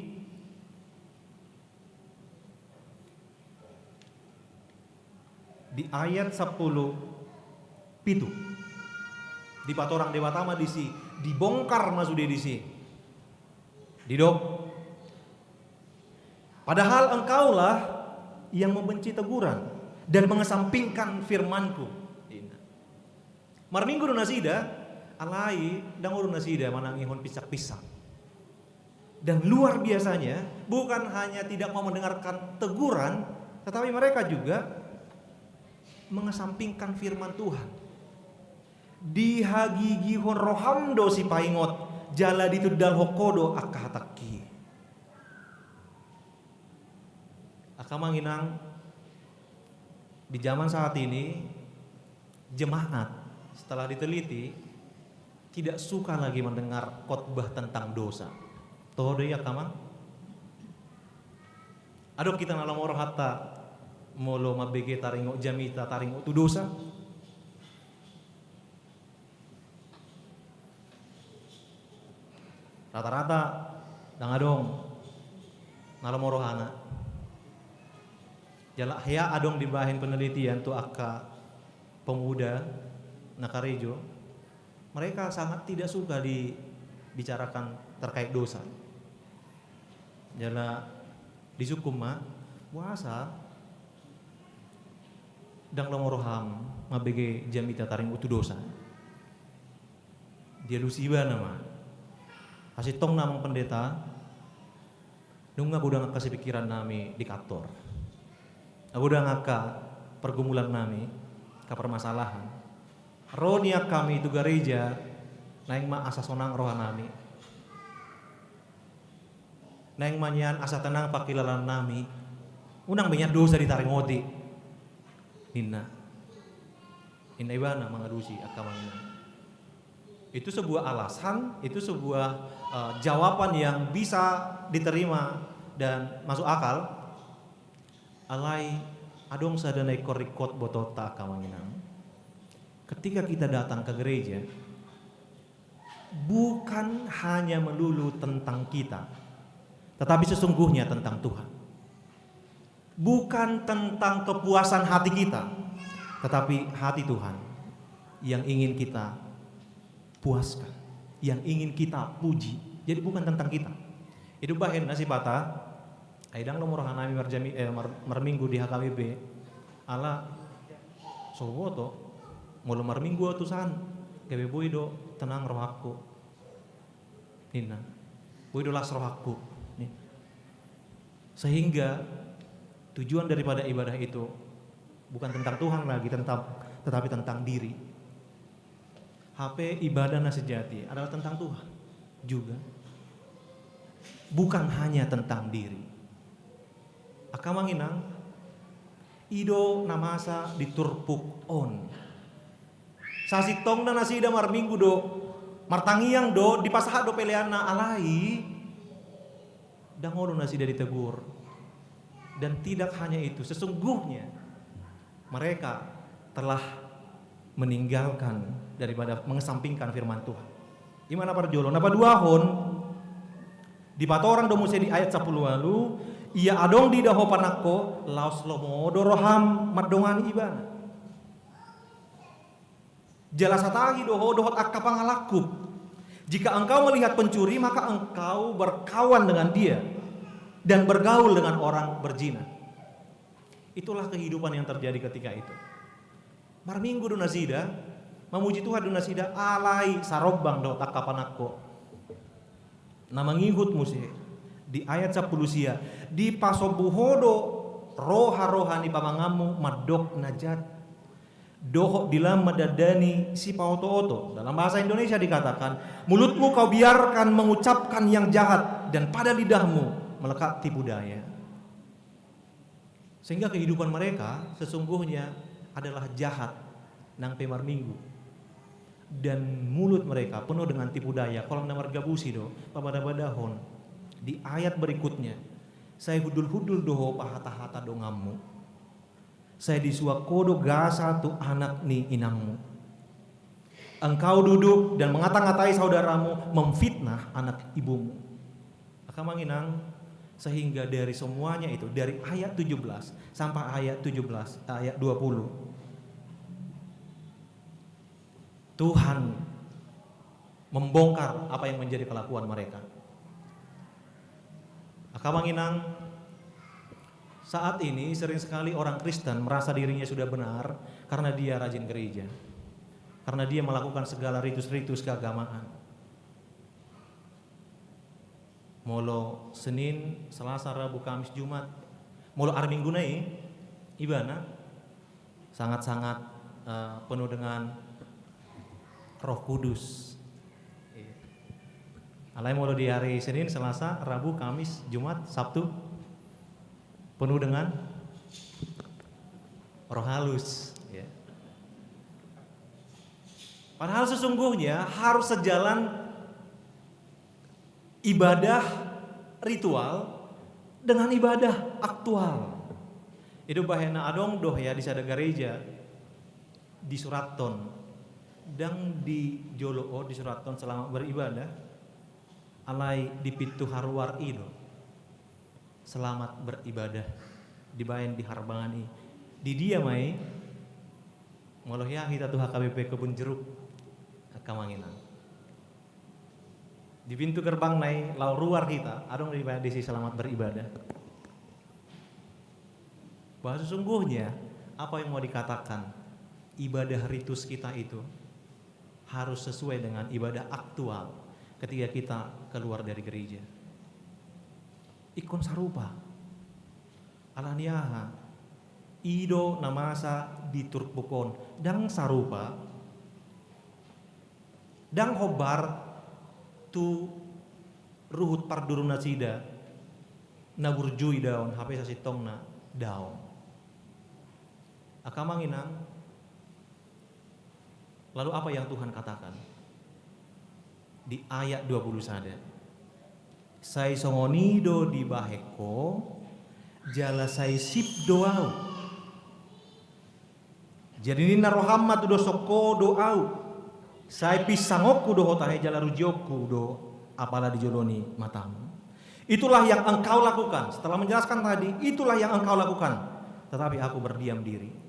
di ayat sampulu pitu, dipatorang Debata ma disi, dibongkar ma sude disi. Didok, padahal engkaulah yang membenci teguran dan mengesampingkan firman-Ku. Marminggu do nasida, alai ndang olo nasida manangihon pinsak-pinsak. Dan luar biasanya, bukan hanya tidak mau mendengarkan teguran, tetapi mereka juga mengesampingkan firman Tuhan. Dihagigihon roham do sipaingot, jala ditundalhon ho do angka hatangki. Angka amang inang, di zaman saat ini, jemaat, setelah diteliti, tidak suka lagi mendengar khotbah tentang dosa. Toho do i angka amang? Adong hita na lomo rohanta molo mambege taringot jamita, taringot tu dosa? Rata-rata ndang adong na lomo rohana. Jala hea adong dibahen penelitian tu angka pemuda na karejo, mereka sangat tidak suka dibicarakan terkait dosa. Jala disungkun ma, boasa ndang lomo roham mambege jamita taringot tu dosa? Dialusi ibana ma, hasintongna amang pendeta, nunga godang angka sipikiran nami di kantor. Godang angka pergumulan nami, angka permasalahan. Ro nian hami tu gareja, naeng ma asa sonang roha nami. Naeng ma nian asa tenang pangkilalaan nami. Unang be nian dosa ditaringoti, ninna. Ninna ibana mangalusi angka amang inang. Itu sebuah alasan, itu sebuah, eh, jawaban yang bisa diterima dan masuk akal. Alai adong sada na ingkon ringkot botoonta angka amang inang. Ketika kita datang ke gereja, bukan hanya melulu tentang kita, tetapi sesungguhnya tentang Tuhan. Bukan tentang kepuasan hati kita, tetapi hati Tuhan yang ingin kita puaskan, yang ingin kita puji. Jadi bukan tentang kita. Itu bahen na sipata, ai ndang lomo roha nami marjami-, eh, mar-, marminggu di H K B P. Ala so huboto, molo marminggu au tusan, gabe boi do tenang rohangku, ninna. Boi do las rohangku, ninna. Sehingga tujuan daripada ibadah itu bukan tentang Tuhan lagi, tentang, tetapi tentang diri. Hape ibadah na sejati adalah tentang Tuhan juga. Bukan hanya tentang diri. Angka amang inang, i do na masa di turpuk on. Sasintongna nasida marminggu do, martangiang do, dipasahat do peleanna, alai ndang olo nasida ditegur. Dan tidak hanya itu, sesungguhnya mereka telah meninggalkan daripada mengesampingkan firman Tuhan. I ma na parjolo. Na paduahon, dipatorang do muse di ayat sampulu ualu, ia adong diida ho panangko, laos lomo do roham mandongani ibana. Jala satahi do ho dohot angka pangalangkup. Jika engkau melihat pencuri, maka engkau berkawan dengan dia dan bergaul dengan orang berzina. Itulah kehidupan yang terjadi ketika itu. Marminggu do nasida, mamuji Tuhan do nasida, alai sarombang dohot angka panangko. Na mangihut muse, di ayat sampulu sia, dipasombu ho do roha-roha ni pamanganmu mandok na jat. dohot di lam mandandani sipaoto-oto. Dalam bahasa Indonesia dikatakan, mulutmu kau biarkan mengucapkan yang jahat, dan pada lidahmu melekat tipu daya. Sehingga kehidupan mereka sesungguhnya adalah jahat nang pe marminggu. Dan mulut mereka penuh dengan tipu daya. Kolom na margabusi do, pabada-badahon. Di ayat berikutnya, sai hundul-hundul do ho pahata-hata donganmu. Sai disuak ho do gasa tu anak ni inangmu. Engkau duduk dan mengata-ngatai saudaramu, memfitnah anak ibumu. Angka amang inang, sehingga dari semuanya itu, dari ayat tujuh belas sampai ayat tujuh belas, ayat dua puluh, Tuhan membongkar apa yang menjadi kelakuan mereka. Angka amang inang, saat ini sering sekali orang Kristen merasa dirinya sudah benar karena dia rajin gereja, karena dia melakukan segala ritus-ritus keagamaan. Molo Senin, Selasa, Rabu, Kamis, Jumat. Molo ari Minggu na i, ibana sangat-sangat, eh, penuh dengan Roh Kudus. Iya. Alai molo di hari Senin, Selasa, Rabu, Kamis, Jumat, Sabtu, penuh dengan Roh Halus. Iya. Padahal sesungguhnya harus sejalan ibadah ritual dengan ibadah aktual. Itu bahenna adong do hea di sada gareja disurathon, ndang di jolo on disurathon selamat beribadah, alai di pintu haruar i do, selamat beribadah, dibaen di harbangan i. Di dia ma i? Molo hea hita tu H K B P Kebun Jeruk, angka amang inang, di pintu gerbang na i laho ruar hita, adong do dibaen disi selamat beribadah. Bahwa sesungguhnya apa yang mau dikatakan, ibadah ritus kita itu harus sesuai dengan ibadah aktual ketika kita keluar dari gereja. Ingkon sarupa. Alani aha? I do na masa di turpuk on, ndang sarupa. Ndang hombar tu ruhut parduru nasida, na burju i daon, hape sasintongna daong. Angka amang inang, lalu apa yang Tuhan katakan? Di ayat dua puluh sada. Sai songon i do dibahen ho, jala sai sip do ahu. Jadi ninna roham ma, tudosonku do ahu, sai pinsangonku do ho tahe jala rujionku do apala di jolo ni matamu. Itulah yang engkau lakukan. Setelah menjelaskan tadi, itulah yang engkau lakukan. Tetapi aku berdiam diri.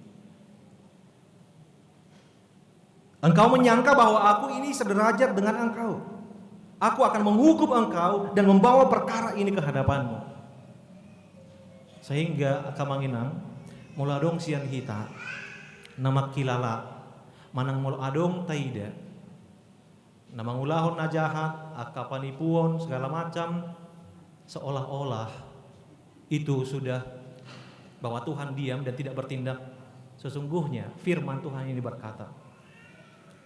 Engkau menyangka bahwa aku ini sederajat dengan engkau. Aku akan menghukum engkau dan membawa perkara ini ke hadapanmu. Sehingga angka amang inang, molo adong sian hita na mangkilala, manang molo adong taida na mangulahon na jahat, angka panipuon, segala macam, seolah-olah itu sudah, bahwa Tuhan diam dan tidak bertindak. Sesungguhnya firman Tuhan ini berkata,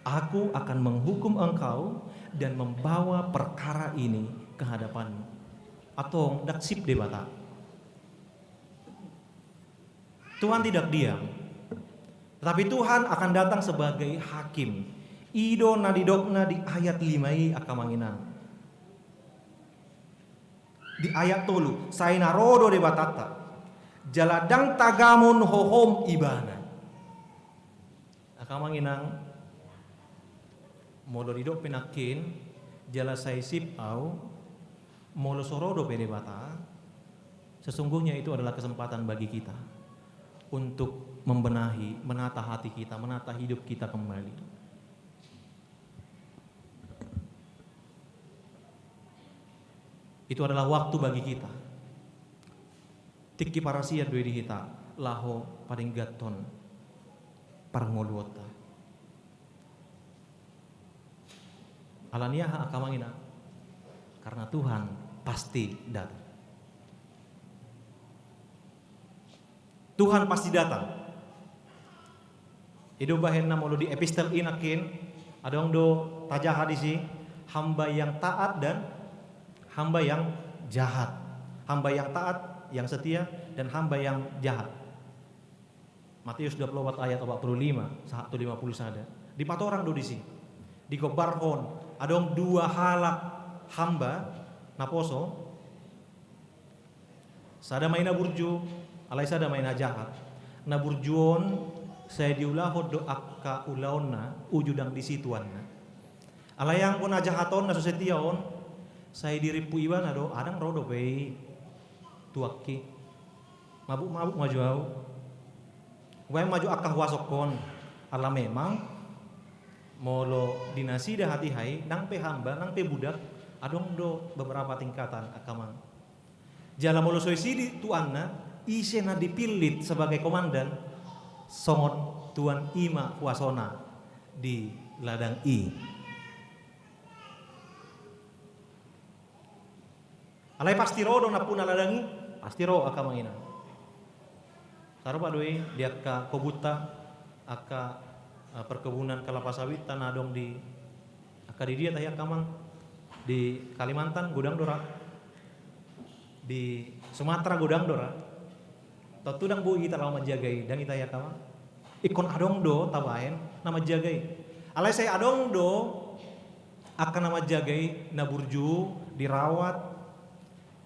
"Aku akan menghukum engkau dan membawa perkara ini ke hadapanmu." Antong ndang sip Debata. Tuhan tidak diam. Tetapi Tuhan akan datang sebagai hakim. I do na nidokna di ayat lima i, angka amang inang. Di ayat tolu, sai na ro do Debatanta, jala ndang tagamon hohom Ibana. Angka amang inang, molo didok pe nangkin, jala sai sip ahu, molo so ro dope Debata, sesungguhnya itu adalah kesempatan bagi kita untuk membenahi, menata hati kita, menata hidup kita kembali. Itu adalah waktu bagi kita. Tingki parasian do i di hita laho padengganhon parngoluonta. Alani aha, angka amang inang? Karena Tuhan pasti datang. Tuhan pasti datang. I do bahenna molo di epistel i nangkin, adong do tajaha disi, hamba yang taat dan hamba yang jahat. Hamba yang taat, yang setia, dan hamba yang jahat. Matius dua pulu opat ayat opat pulu lima sahat tu lima pulu sada. Dipatorang do disi. Digombarhon, adong dua halak hamba naposo, sada ma i na burju, alai sada ma i na jahat. Na burju on sai diulahon do angka ulaonna uju ndang disi tuanna. Alai anggo na jahat on, na so setia on, sai dirimpu ibana do, ndang ro dope i tuangki. Mabuk-mabuk ma jo au. Umbahen ma jo angka huasongkon. Ala memang molo di nasida hatiha i, nang pe hamba, nang pe budak, adong do beberapa tingkatan angka amang. Jala molo so disi tuanna, ise na dipillit sebagai komandan, songon tuan i ma huasona di ladang i. Alai pasti ro do nampuna ladang i, pasti ro angka amang inang. Sarupa do i di angka kobunta, angka, eh, perkebunan kelapa sawitta na adong di angka di dia tahe angka amang, di Kalimantan godang do ra, di Sumatera godang do ra. Tontu ndang boi hita laho manjaga i, ndang i tahe angka amang. Ingkon adong do tabaen na manjaga i. Alai sai adong do angka na manjaga i, na burju, dirawat.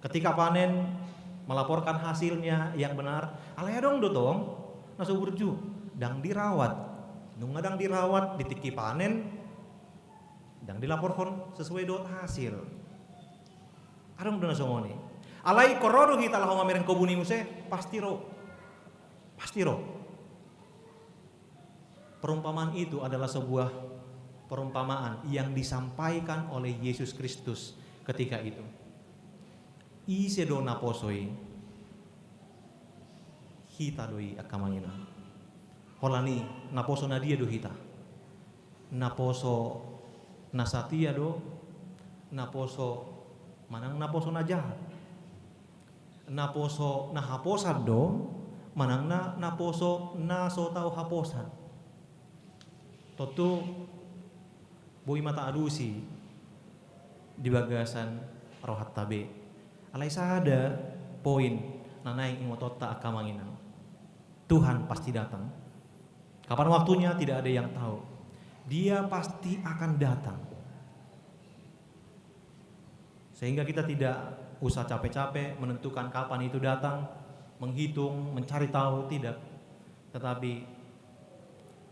Ketika panen, melaporkan hasilnya yang benar. Alai adong do tong na so burju, ndang dirawat. Nunga ndang dirawat, di tingki panen ndang dilaporhon sesuai dohot hasil. Adong do na songon i. Alai ingkon ro do hita laho mamereng kobun i muse, pasti ro. Pasti ro. Perumpamaan itu adalah sebuah perumpamaan yang disampaikan oleh Yesus Kristus ketika itu. Ise do naposo i? Hita do i angka amang inang. Holan i, naposo na dia do hita? Naposo na satia do, naposo manang naposo na jahat? Naposo na haposan do, manang na, naposo na so tau haposan? Tontu boi ma taalusi di bagasan rohanta be. Alai sada poin na naeng ingotonta angka amang inang. Tuhan pasti datang. Kapan waktunya tidak ada yang tahu. Dia pasti akan datang. Sehingga kita tidak usah capek-capek menentukan kapan itu datang, menghitung, mencari tahu, tidak. Tetapi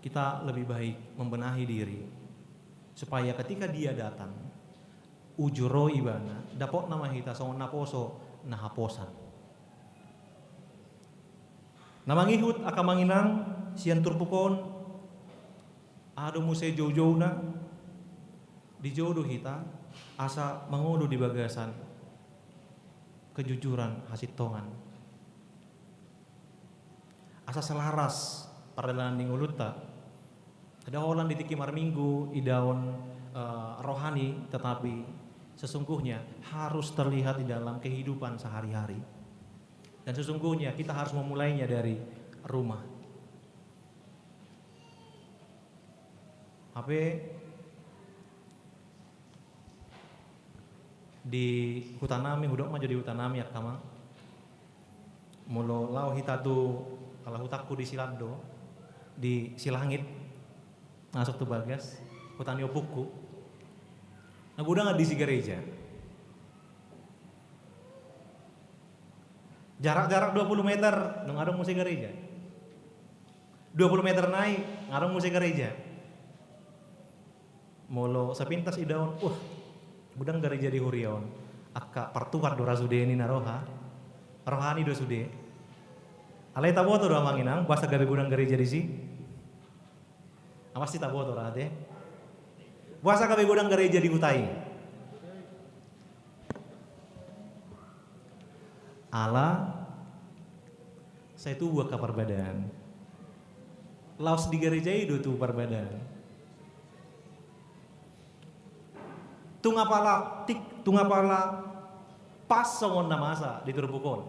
kita lebih baik membenahi diri supaya ketika dia datang, uju ro ibana, dapotna ma hita songon naposo na haposan. Na mangihut angka amang inang sian turpuk on, aha do muse joujouna? Dijou do hita asa mangolu di bagasan kejujuran, hasintongan. Asa selaras pardalanan ni ngolunta. Ndada holan di tingki marminggu idaon, eh, rohani, tetapi sesungguhnya harus terlihat di dalam kehidupan sehari-hari. Dan sesungguhnya kita harus memulainya dari rumah. Hape di hutanami, hudok ma jo di hutanami angka amang. Molo laho hita tu ala hutangku di Silando, di Silangit, masuk tu bagas, huta ni ompungku. Na godang disi gareja. Jarak-jarak dua puluh meter, nunga adong muse gareja. Dua puluh meter nai, nunga adong muse gareja. Molo sepintas idaon, wah, godang gareja di huria on. Angka partuat do ra sude ninna roha. Rohani do sude. Alai taboto do amang inang, boasa gabe godang gareja disi? Ah, pasti taboto ra ate. Boasa gabe godang gareja di huta i? Ala sai tubu angka parbadaan. Laos di gareja i do tubu parbadaan. Tung apala tik, tung apala pas songon na masa di turpuk on.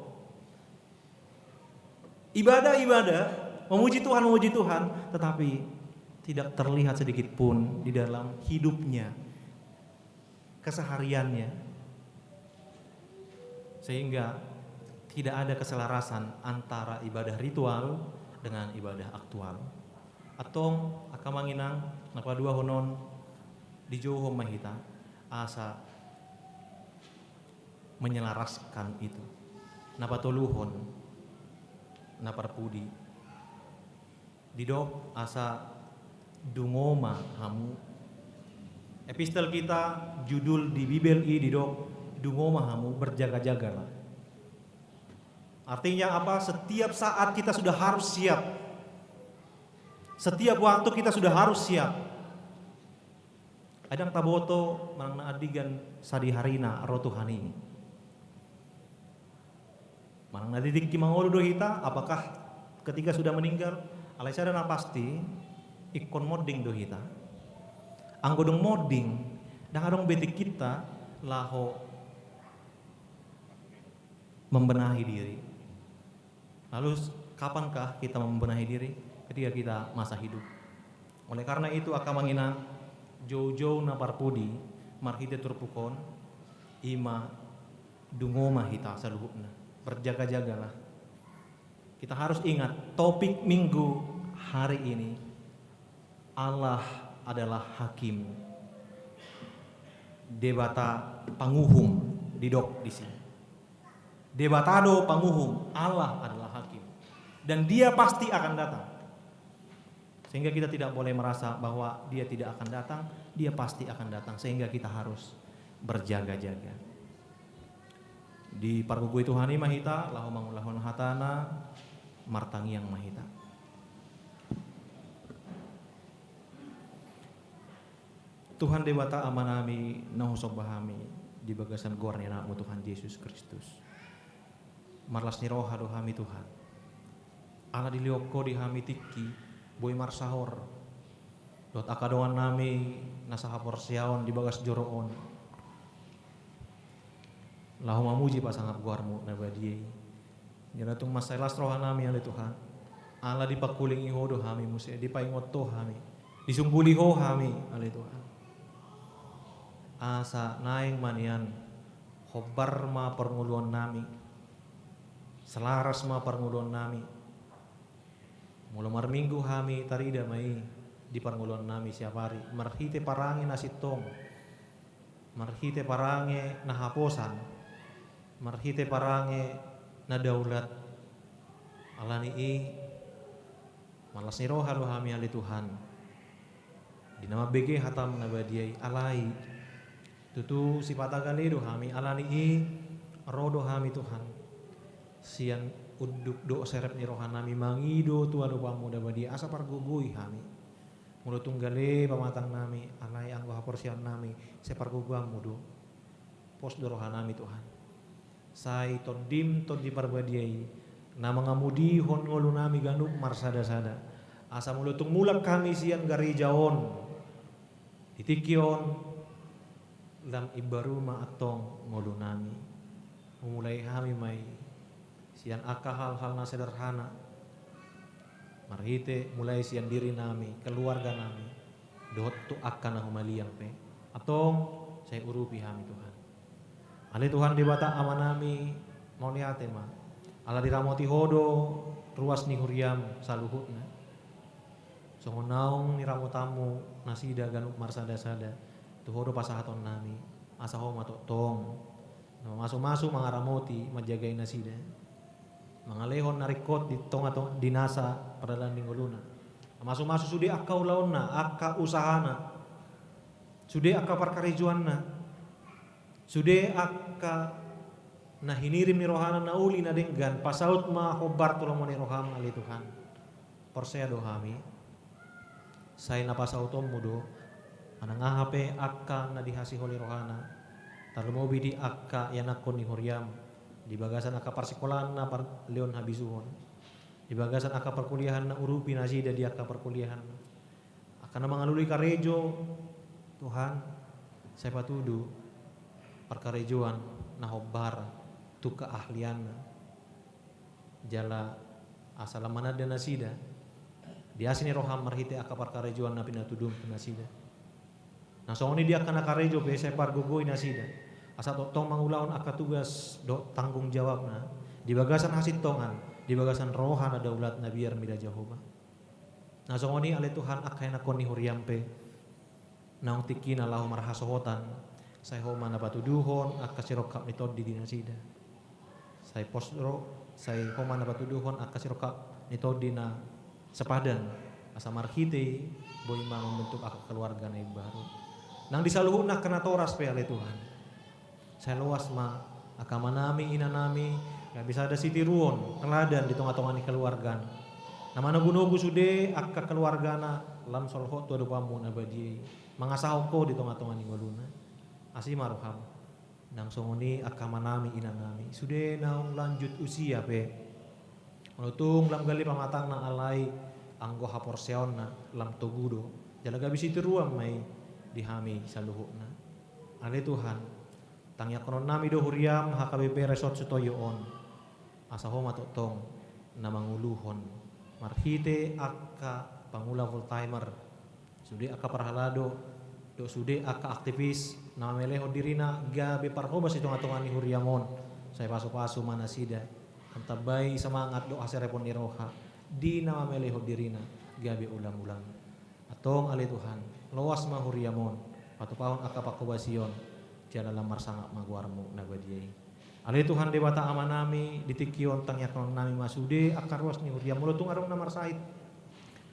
Ibadah, ibadah, memuji Tuhan, memuji Tuhan, tetapi tidak terlihat sedikit pun di dalam hidupnya, kesehariannya, sehingga tidak ada keselarasan antara ibadah ritual dengan ibadah aktual. Antong angka amang inang, na paduahon on, dijouhon ma hita asa menyelaraskan itu. Na patoluhon, na parpudi, didok asa dungo ma hamu. Epistel kita, judul di Bibel i didok dungo ma hamu, berjaga-jagalah. Artinya apa? Setiap saat kita sudah harus siap. Setiap waktu kita sudah harus siap. Ai ndang taboto manang na andigan sadihari na ro Tuhan i. Manang na di tingki mangolu do hita, apakah ketika sudah meninggal? Alai sada na pasti, ingkon monding do hita. Anggo dung monding, ndang adong be tingkinta laho membenahi diri. Lalu, kapankah kita membenahi diri? Ketika kita masa hidup. Oleh karena itu, angka amang inang, joujou na parpudi marhite turpuk on, ima dungo ma hita saluhutna. Berjaga-jagalah. Kita harus ingat, topik minggu hari ini, Allah adalah hakim. Debata panguhum, didok di sini. Debata do panguhum, Allah adalah hakim. Dan Dia pasti akan datang. Sehingga kita tidak boleh merasa bahwa Dia tidak akan datang, Dia pasti akan datang. Sehingga kita harus berjaga-jaga. Dipargogoi Tuhan i ma hita laho mangulahon hatana, martangiang ma hita. Tuhan Debata Amanami, na husomba hami di bagasan goar ni Anakmu Tuhan Jesus Kristus. Marlas ni roha do hami, Tuhan, ala dilehon Ho di hami tingki boi marsaor dohot angka dongannami na sahaporseaon di bagas joro on. Laho mamuji pasangap goarMu na badia i. Jala tung mansai las rohanami, ale Tuhan, ala dipangkulingi Ho do hami muse, dipaingot Ho hami, disungguli Ho hami, ale Tuhan. Asa naeng ma nian hombar ma parngoluonnami, selaras ma parngoluonnami. Molo marminggu hami, tarida ma i di parngoluonnami siap ari, marhite parange na sintong, marhite parange na haposan, marhite parange na daulat. Ala ni i, marlas ni roha do hami, ale Tuhan, di na mambege hataM na badia i. Alai tutu sipata gale do hami, ala ni i ro do hami, Tuhan, sian unduk dohot serep ni rohanami mangido tu adopanMu na badia, asa pargogoi hami. Molo tung gale pamatangnami, alai anggo haporseaonnami sai pargogoanMu do. Pos do rohanami, Tuhan. Sai TondiM, Tondi Parbadia i, na mangamudihon ngolunami ganup marsada-sada. Asa molo tung mulak hami sian gareja on di tingki on, lam imbaru ma antong ngolunami. Humulai hami ma i sian angka hal-hal na sederhana, marhite mulai sian dirinami, keluarganami, dohot tu angka na humaliang pe. Antong sai urupi hami, Tuhan. Ale Tuhan Debata Amanami, mauliate ma, ala diramoti Ho do ruas ni huriaM saluhutna. Songon naung niramotanMu nasida ganup marsada-sada, tu Ho do pasahatonnami, asa Ho ma tongtong na mamasu-masu, mangaramoti, manjagai nasida. Mangalehon na ringkot di tonga-tonga, di nasa pardalanan ni ngoluna. Mamasu-masu sude angka ulaonna, angka usahana, sude angka parkarejoanna, sude angka na hinirim ni rohana na uli na denggan, pasaut ma hombar tu lomo ni rohaM, ale Tuhan. Porsea do hami, sai na pasautonMu do manang aha pe angka na dihasiholi rohana, tarlumobi di angka ianakhon ni huriaM, di bagasan angka parsikolaan na parlehon habisuhon, di bagasan angka parkuliahan na urupi nasida di angka parkuliahan, angka na mangalului karejo, Tuhan, sai patudu parkarejoan na hombar tu keahlianna. Jala asa lam mananda nasida Di asi ni roham marhite angka parkarejoan na pinatuduhon tu nasida. Na songon i di angka na karejo pe sai pargogoi nasida, asa tongtong mangulahon angka tugas dohot tanggung jawabna di bagasan hasintongan, di bagasan roha na daulat na biar mida Jahowa. Na songon i ale Tuhan angka ianakhon ni huriam pe, naung tingkina laho marhasohotan, sai Ho ma na patuduhon angka sirongkap ni tondi di nasida. Sai pos ro, sai Ho ma na patuduhon angka sirongkap ni tondi na sepadan, asa marhite i boi ma mambentuk angka keluarga na imbaru. Nang di saluhutna angka natoras pe ale Tuhan, sai loas ma angka amanami, inanami, gabe sada sitiruon, teladan di tongatonga ni keluargana. Na manogunogu sude angka keluargana lam solhot tu adopanMu na badia i, mangasahon Ho di tongatonga ni ngoluna. Asi ma rohaM. Nang songon i angka amanami, inanami, sude naung lanjut usia pe, molo tung lam gale pamatangna, alai anggo haporseaonna lam togu do, jala gabe sitiruon ma i di hami saluhutna. Ale Tuhan, tangiangkononnami do huriaM H K B P Resort Sutoyo on, asa Ho ma tongtong na manguluhon marhite angka pangula full timer, sude angka parhalado, dohot sude angka aktivis na mamelehon dirina gabe parhobas di tongatonga ni huriaM on. Sai pasupasu ma nasida, antambai semangat dohot haserepon ni roha di na mamelehon dirina gabe ulamulam. Antong ale Tuhan, loas ma huriaM on patupahon angka panghobasion, jala lam marsangap ma goarMu na badia i. Ale Tuhan Debata Amanami, di tingki on tangiangkononnami ma sude angka ruas ni huriaM, molo tung adong na marsahit,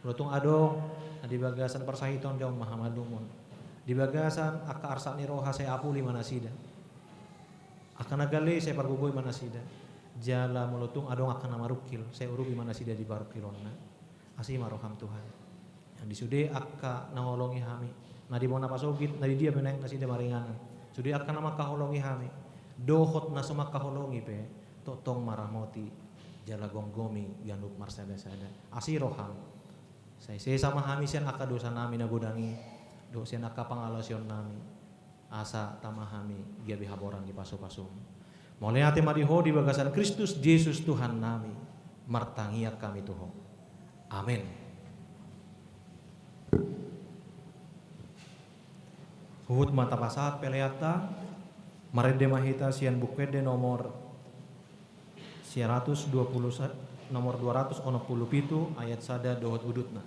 molo tung adong na di bagasan parsahiton daong ma hamalumon, di bagasan angka arsak ni roha sai apuli ma nasida, angka na gale sai pargogoi ma nasida, jala molo tung adong angka na marungkil sai urupi ma nasida di parungkilonna. Asi ma rohaM Tuhan. Nang di sude angka na huholongi hami, na di bona pasogit, na di dia pe naeng nasida maringanan, sude angka na mangkaholongi hami dohot na so mangkaholongi pe, tongtong ma ramoti jala gomgomi ganup marsadasada. Asi rohaM. Sai sesa ma hami sian angka dosanami na godang i dohot sian angka pangalaosionnami, asa tama hami gabe haboran ni pasupasuM. Mauliate ma di Ho di bagasan Kristus Jesus Tuhannami, martangiang hami tu Ho. Amen. Huhut ma tapasahat peleanta. Marende ma hita sian Buku Ende nomor sia ratus dua pulu sa-, nomor dua ratus onom pulu pitu, ayat sada dohot udutna.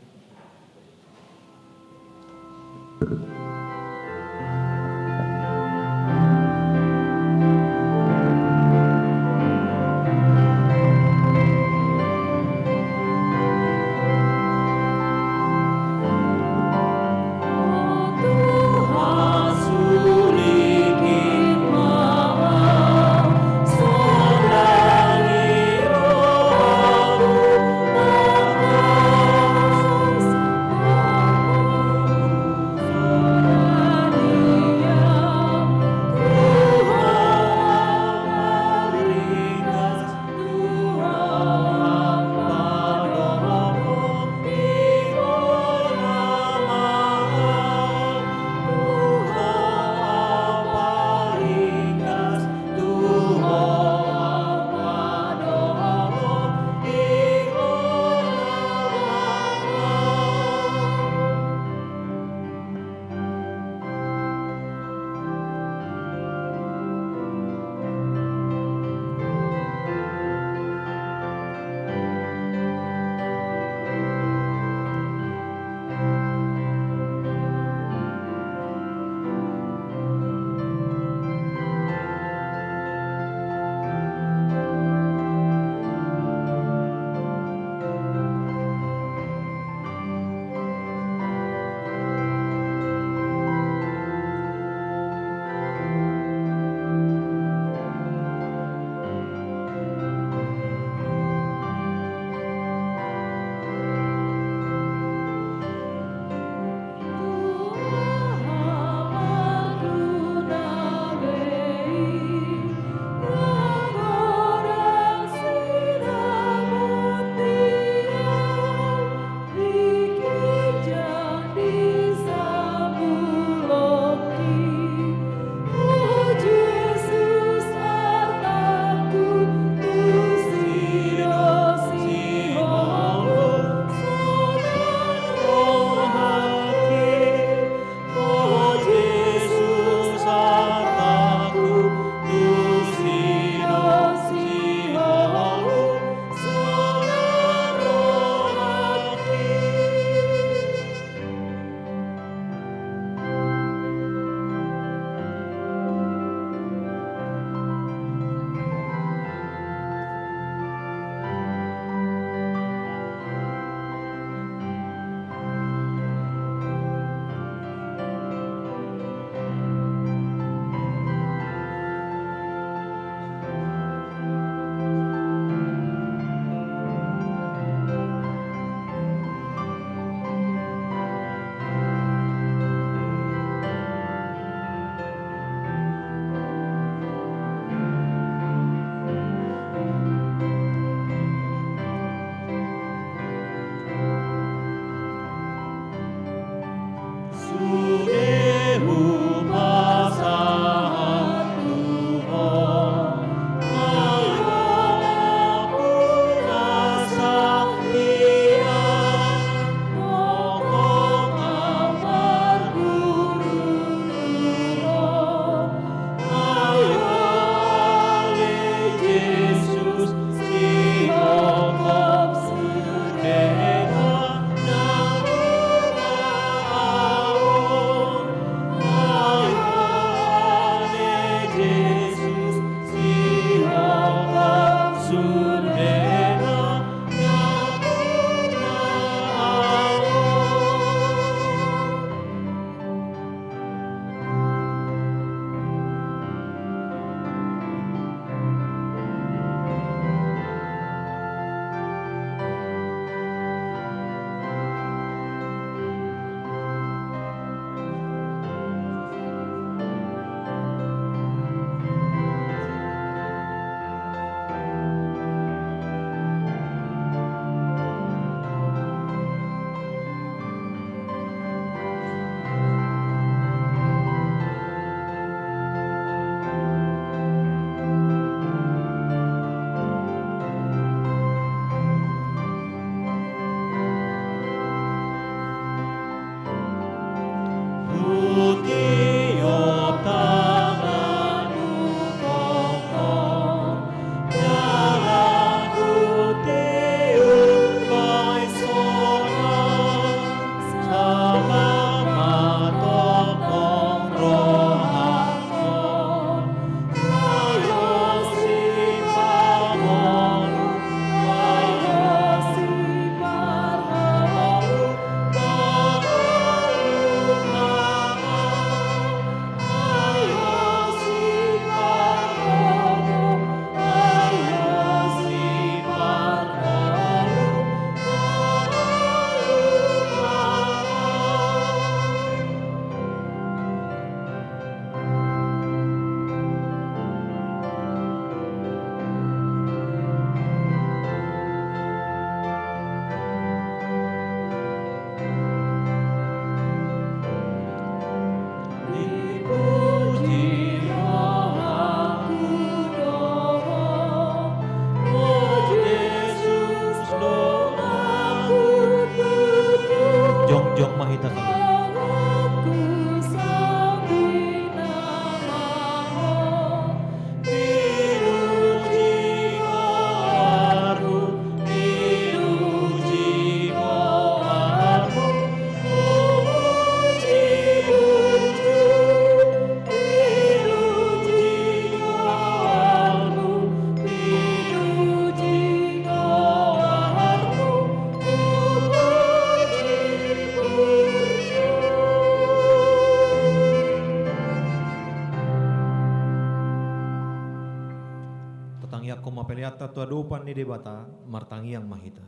Angka pelean ta tu adopan ni Debata, martangiang ma hita.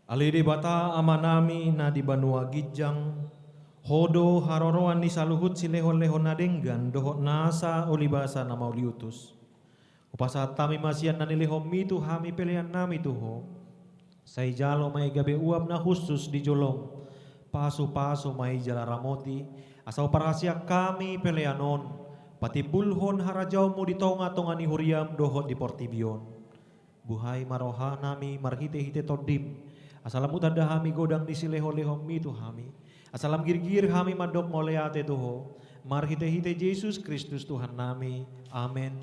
Ale Debata Amanami na di banua ginjang, Ho do haroroan ni saluhut silehon-lehon na denggan dohot nasa ulibasa na mauliutus. Hupasahat hami ma sian na nilehonMi tu hami peleannami tu Ho. Sai jalo ma i gabe uap na hushus di jolom. Pasupasu ma i jala ramoti, asa huparhaseang hami pelean on patimbulhon harajaonMu di tonga-tonga ni huriaM dohot di portibi on. Buhai ma rohanami marhite-hite TondiM, asa lam hutanda hami godang ni silehon-lehonMi tu hami, asa lam girgir hami mandok mauliate tu Ho, marhite-hite Jesus Kristus Tuhannami. Amen.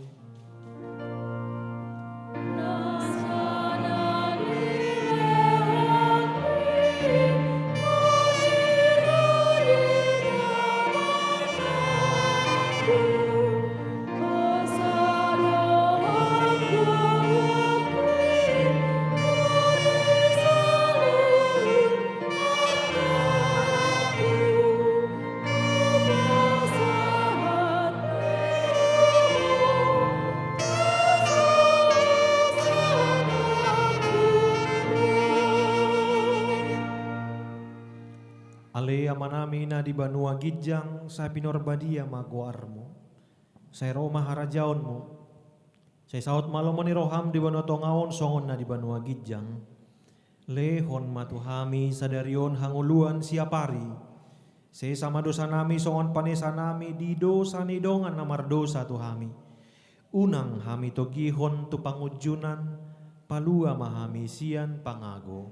Ale Amanami na di banua ginjang, sai pinarbadia ma goarMu. Sai ro ma harajaonMu. Sai saut ma lomo ni rohaM di banua tonga on songon na di banua ginjang. Lehon ma tu hami sadari on hangoluan siapari. Sesa ma dosanami songon panesanami di dosa ni dongan na mardosa tu hami. Unang hami togihon tu pangunjunan, palua ma hami sian pangago.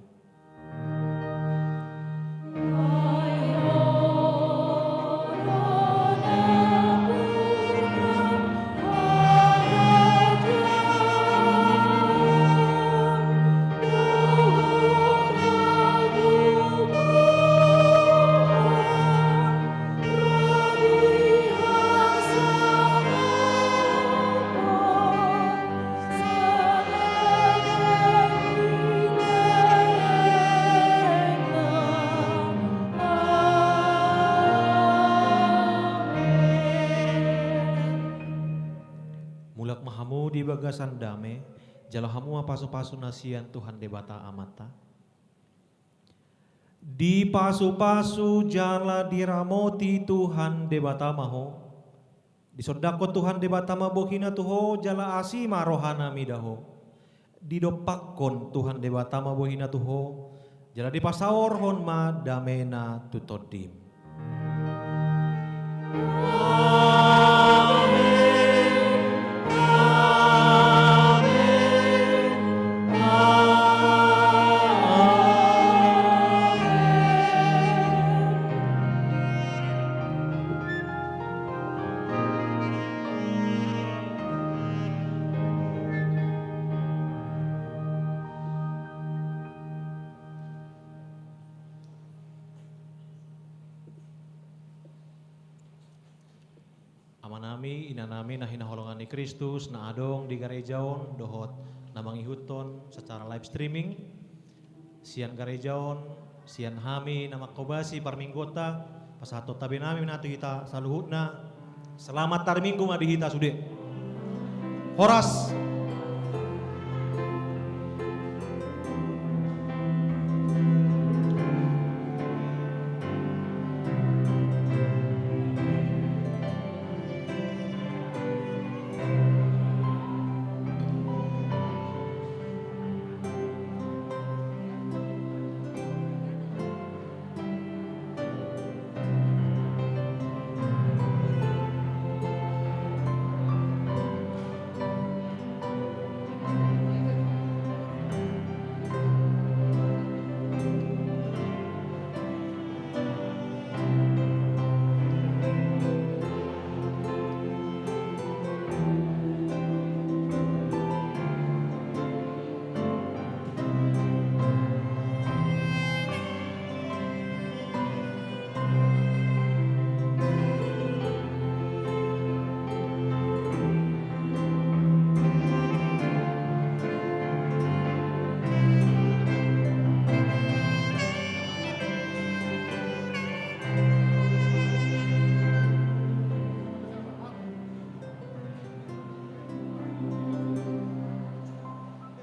Mulak ma hamu di bagasan dame, jalo hamu ma pasupasu na sian Tuhan Debata Amanta. Dipasupasu jala diramoti Tuhan Debata ma ho. Disondangkon Tuhan Debata ma bohina tu ho, jala asi ma rohana mida ho. Didompakkon Tuhan Debata ma bohina tu ho, jala dipasaorhon ma damena tu tondim. Amen. Amen. Amen. Amanami, inanami na hinaholongan ni Kristus, na adong di gareja on dohot na mangihuthon secara live streaming, sian gareja on, sian hami na manghobasi parmingguonta, pasahathon tabe nami ma tu hita saluhutna. Selamat hari Minggu ma di hita sude. Horas.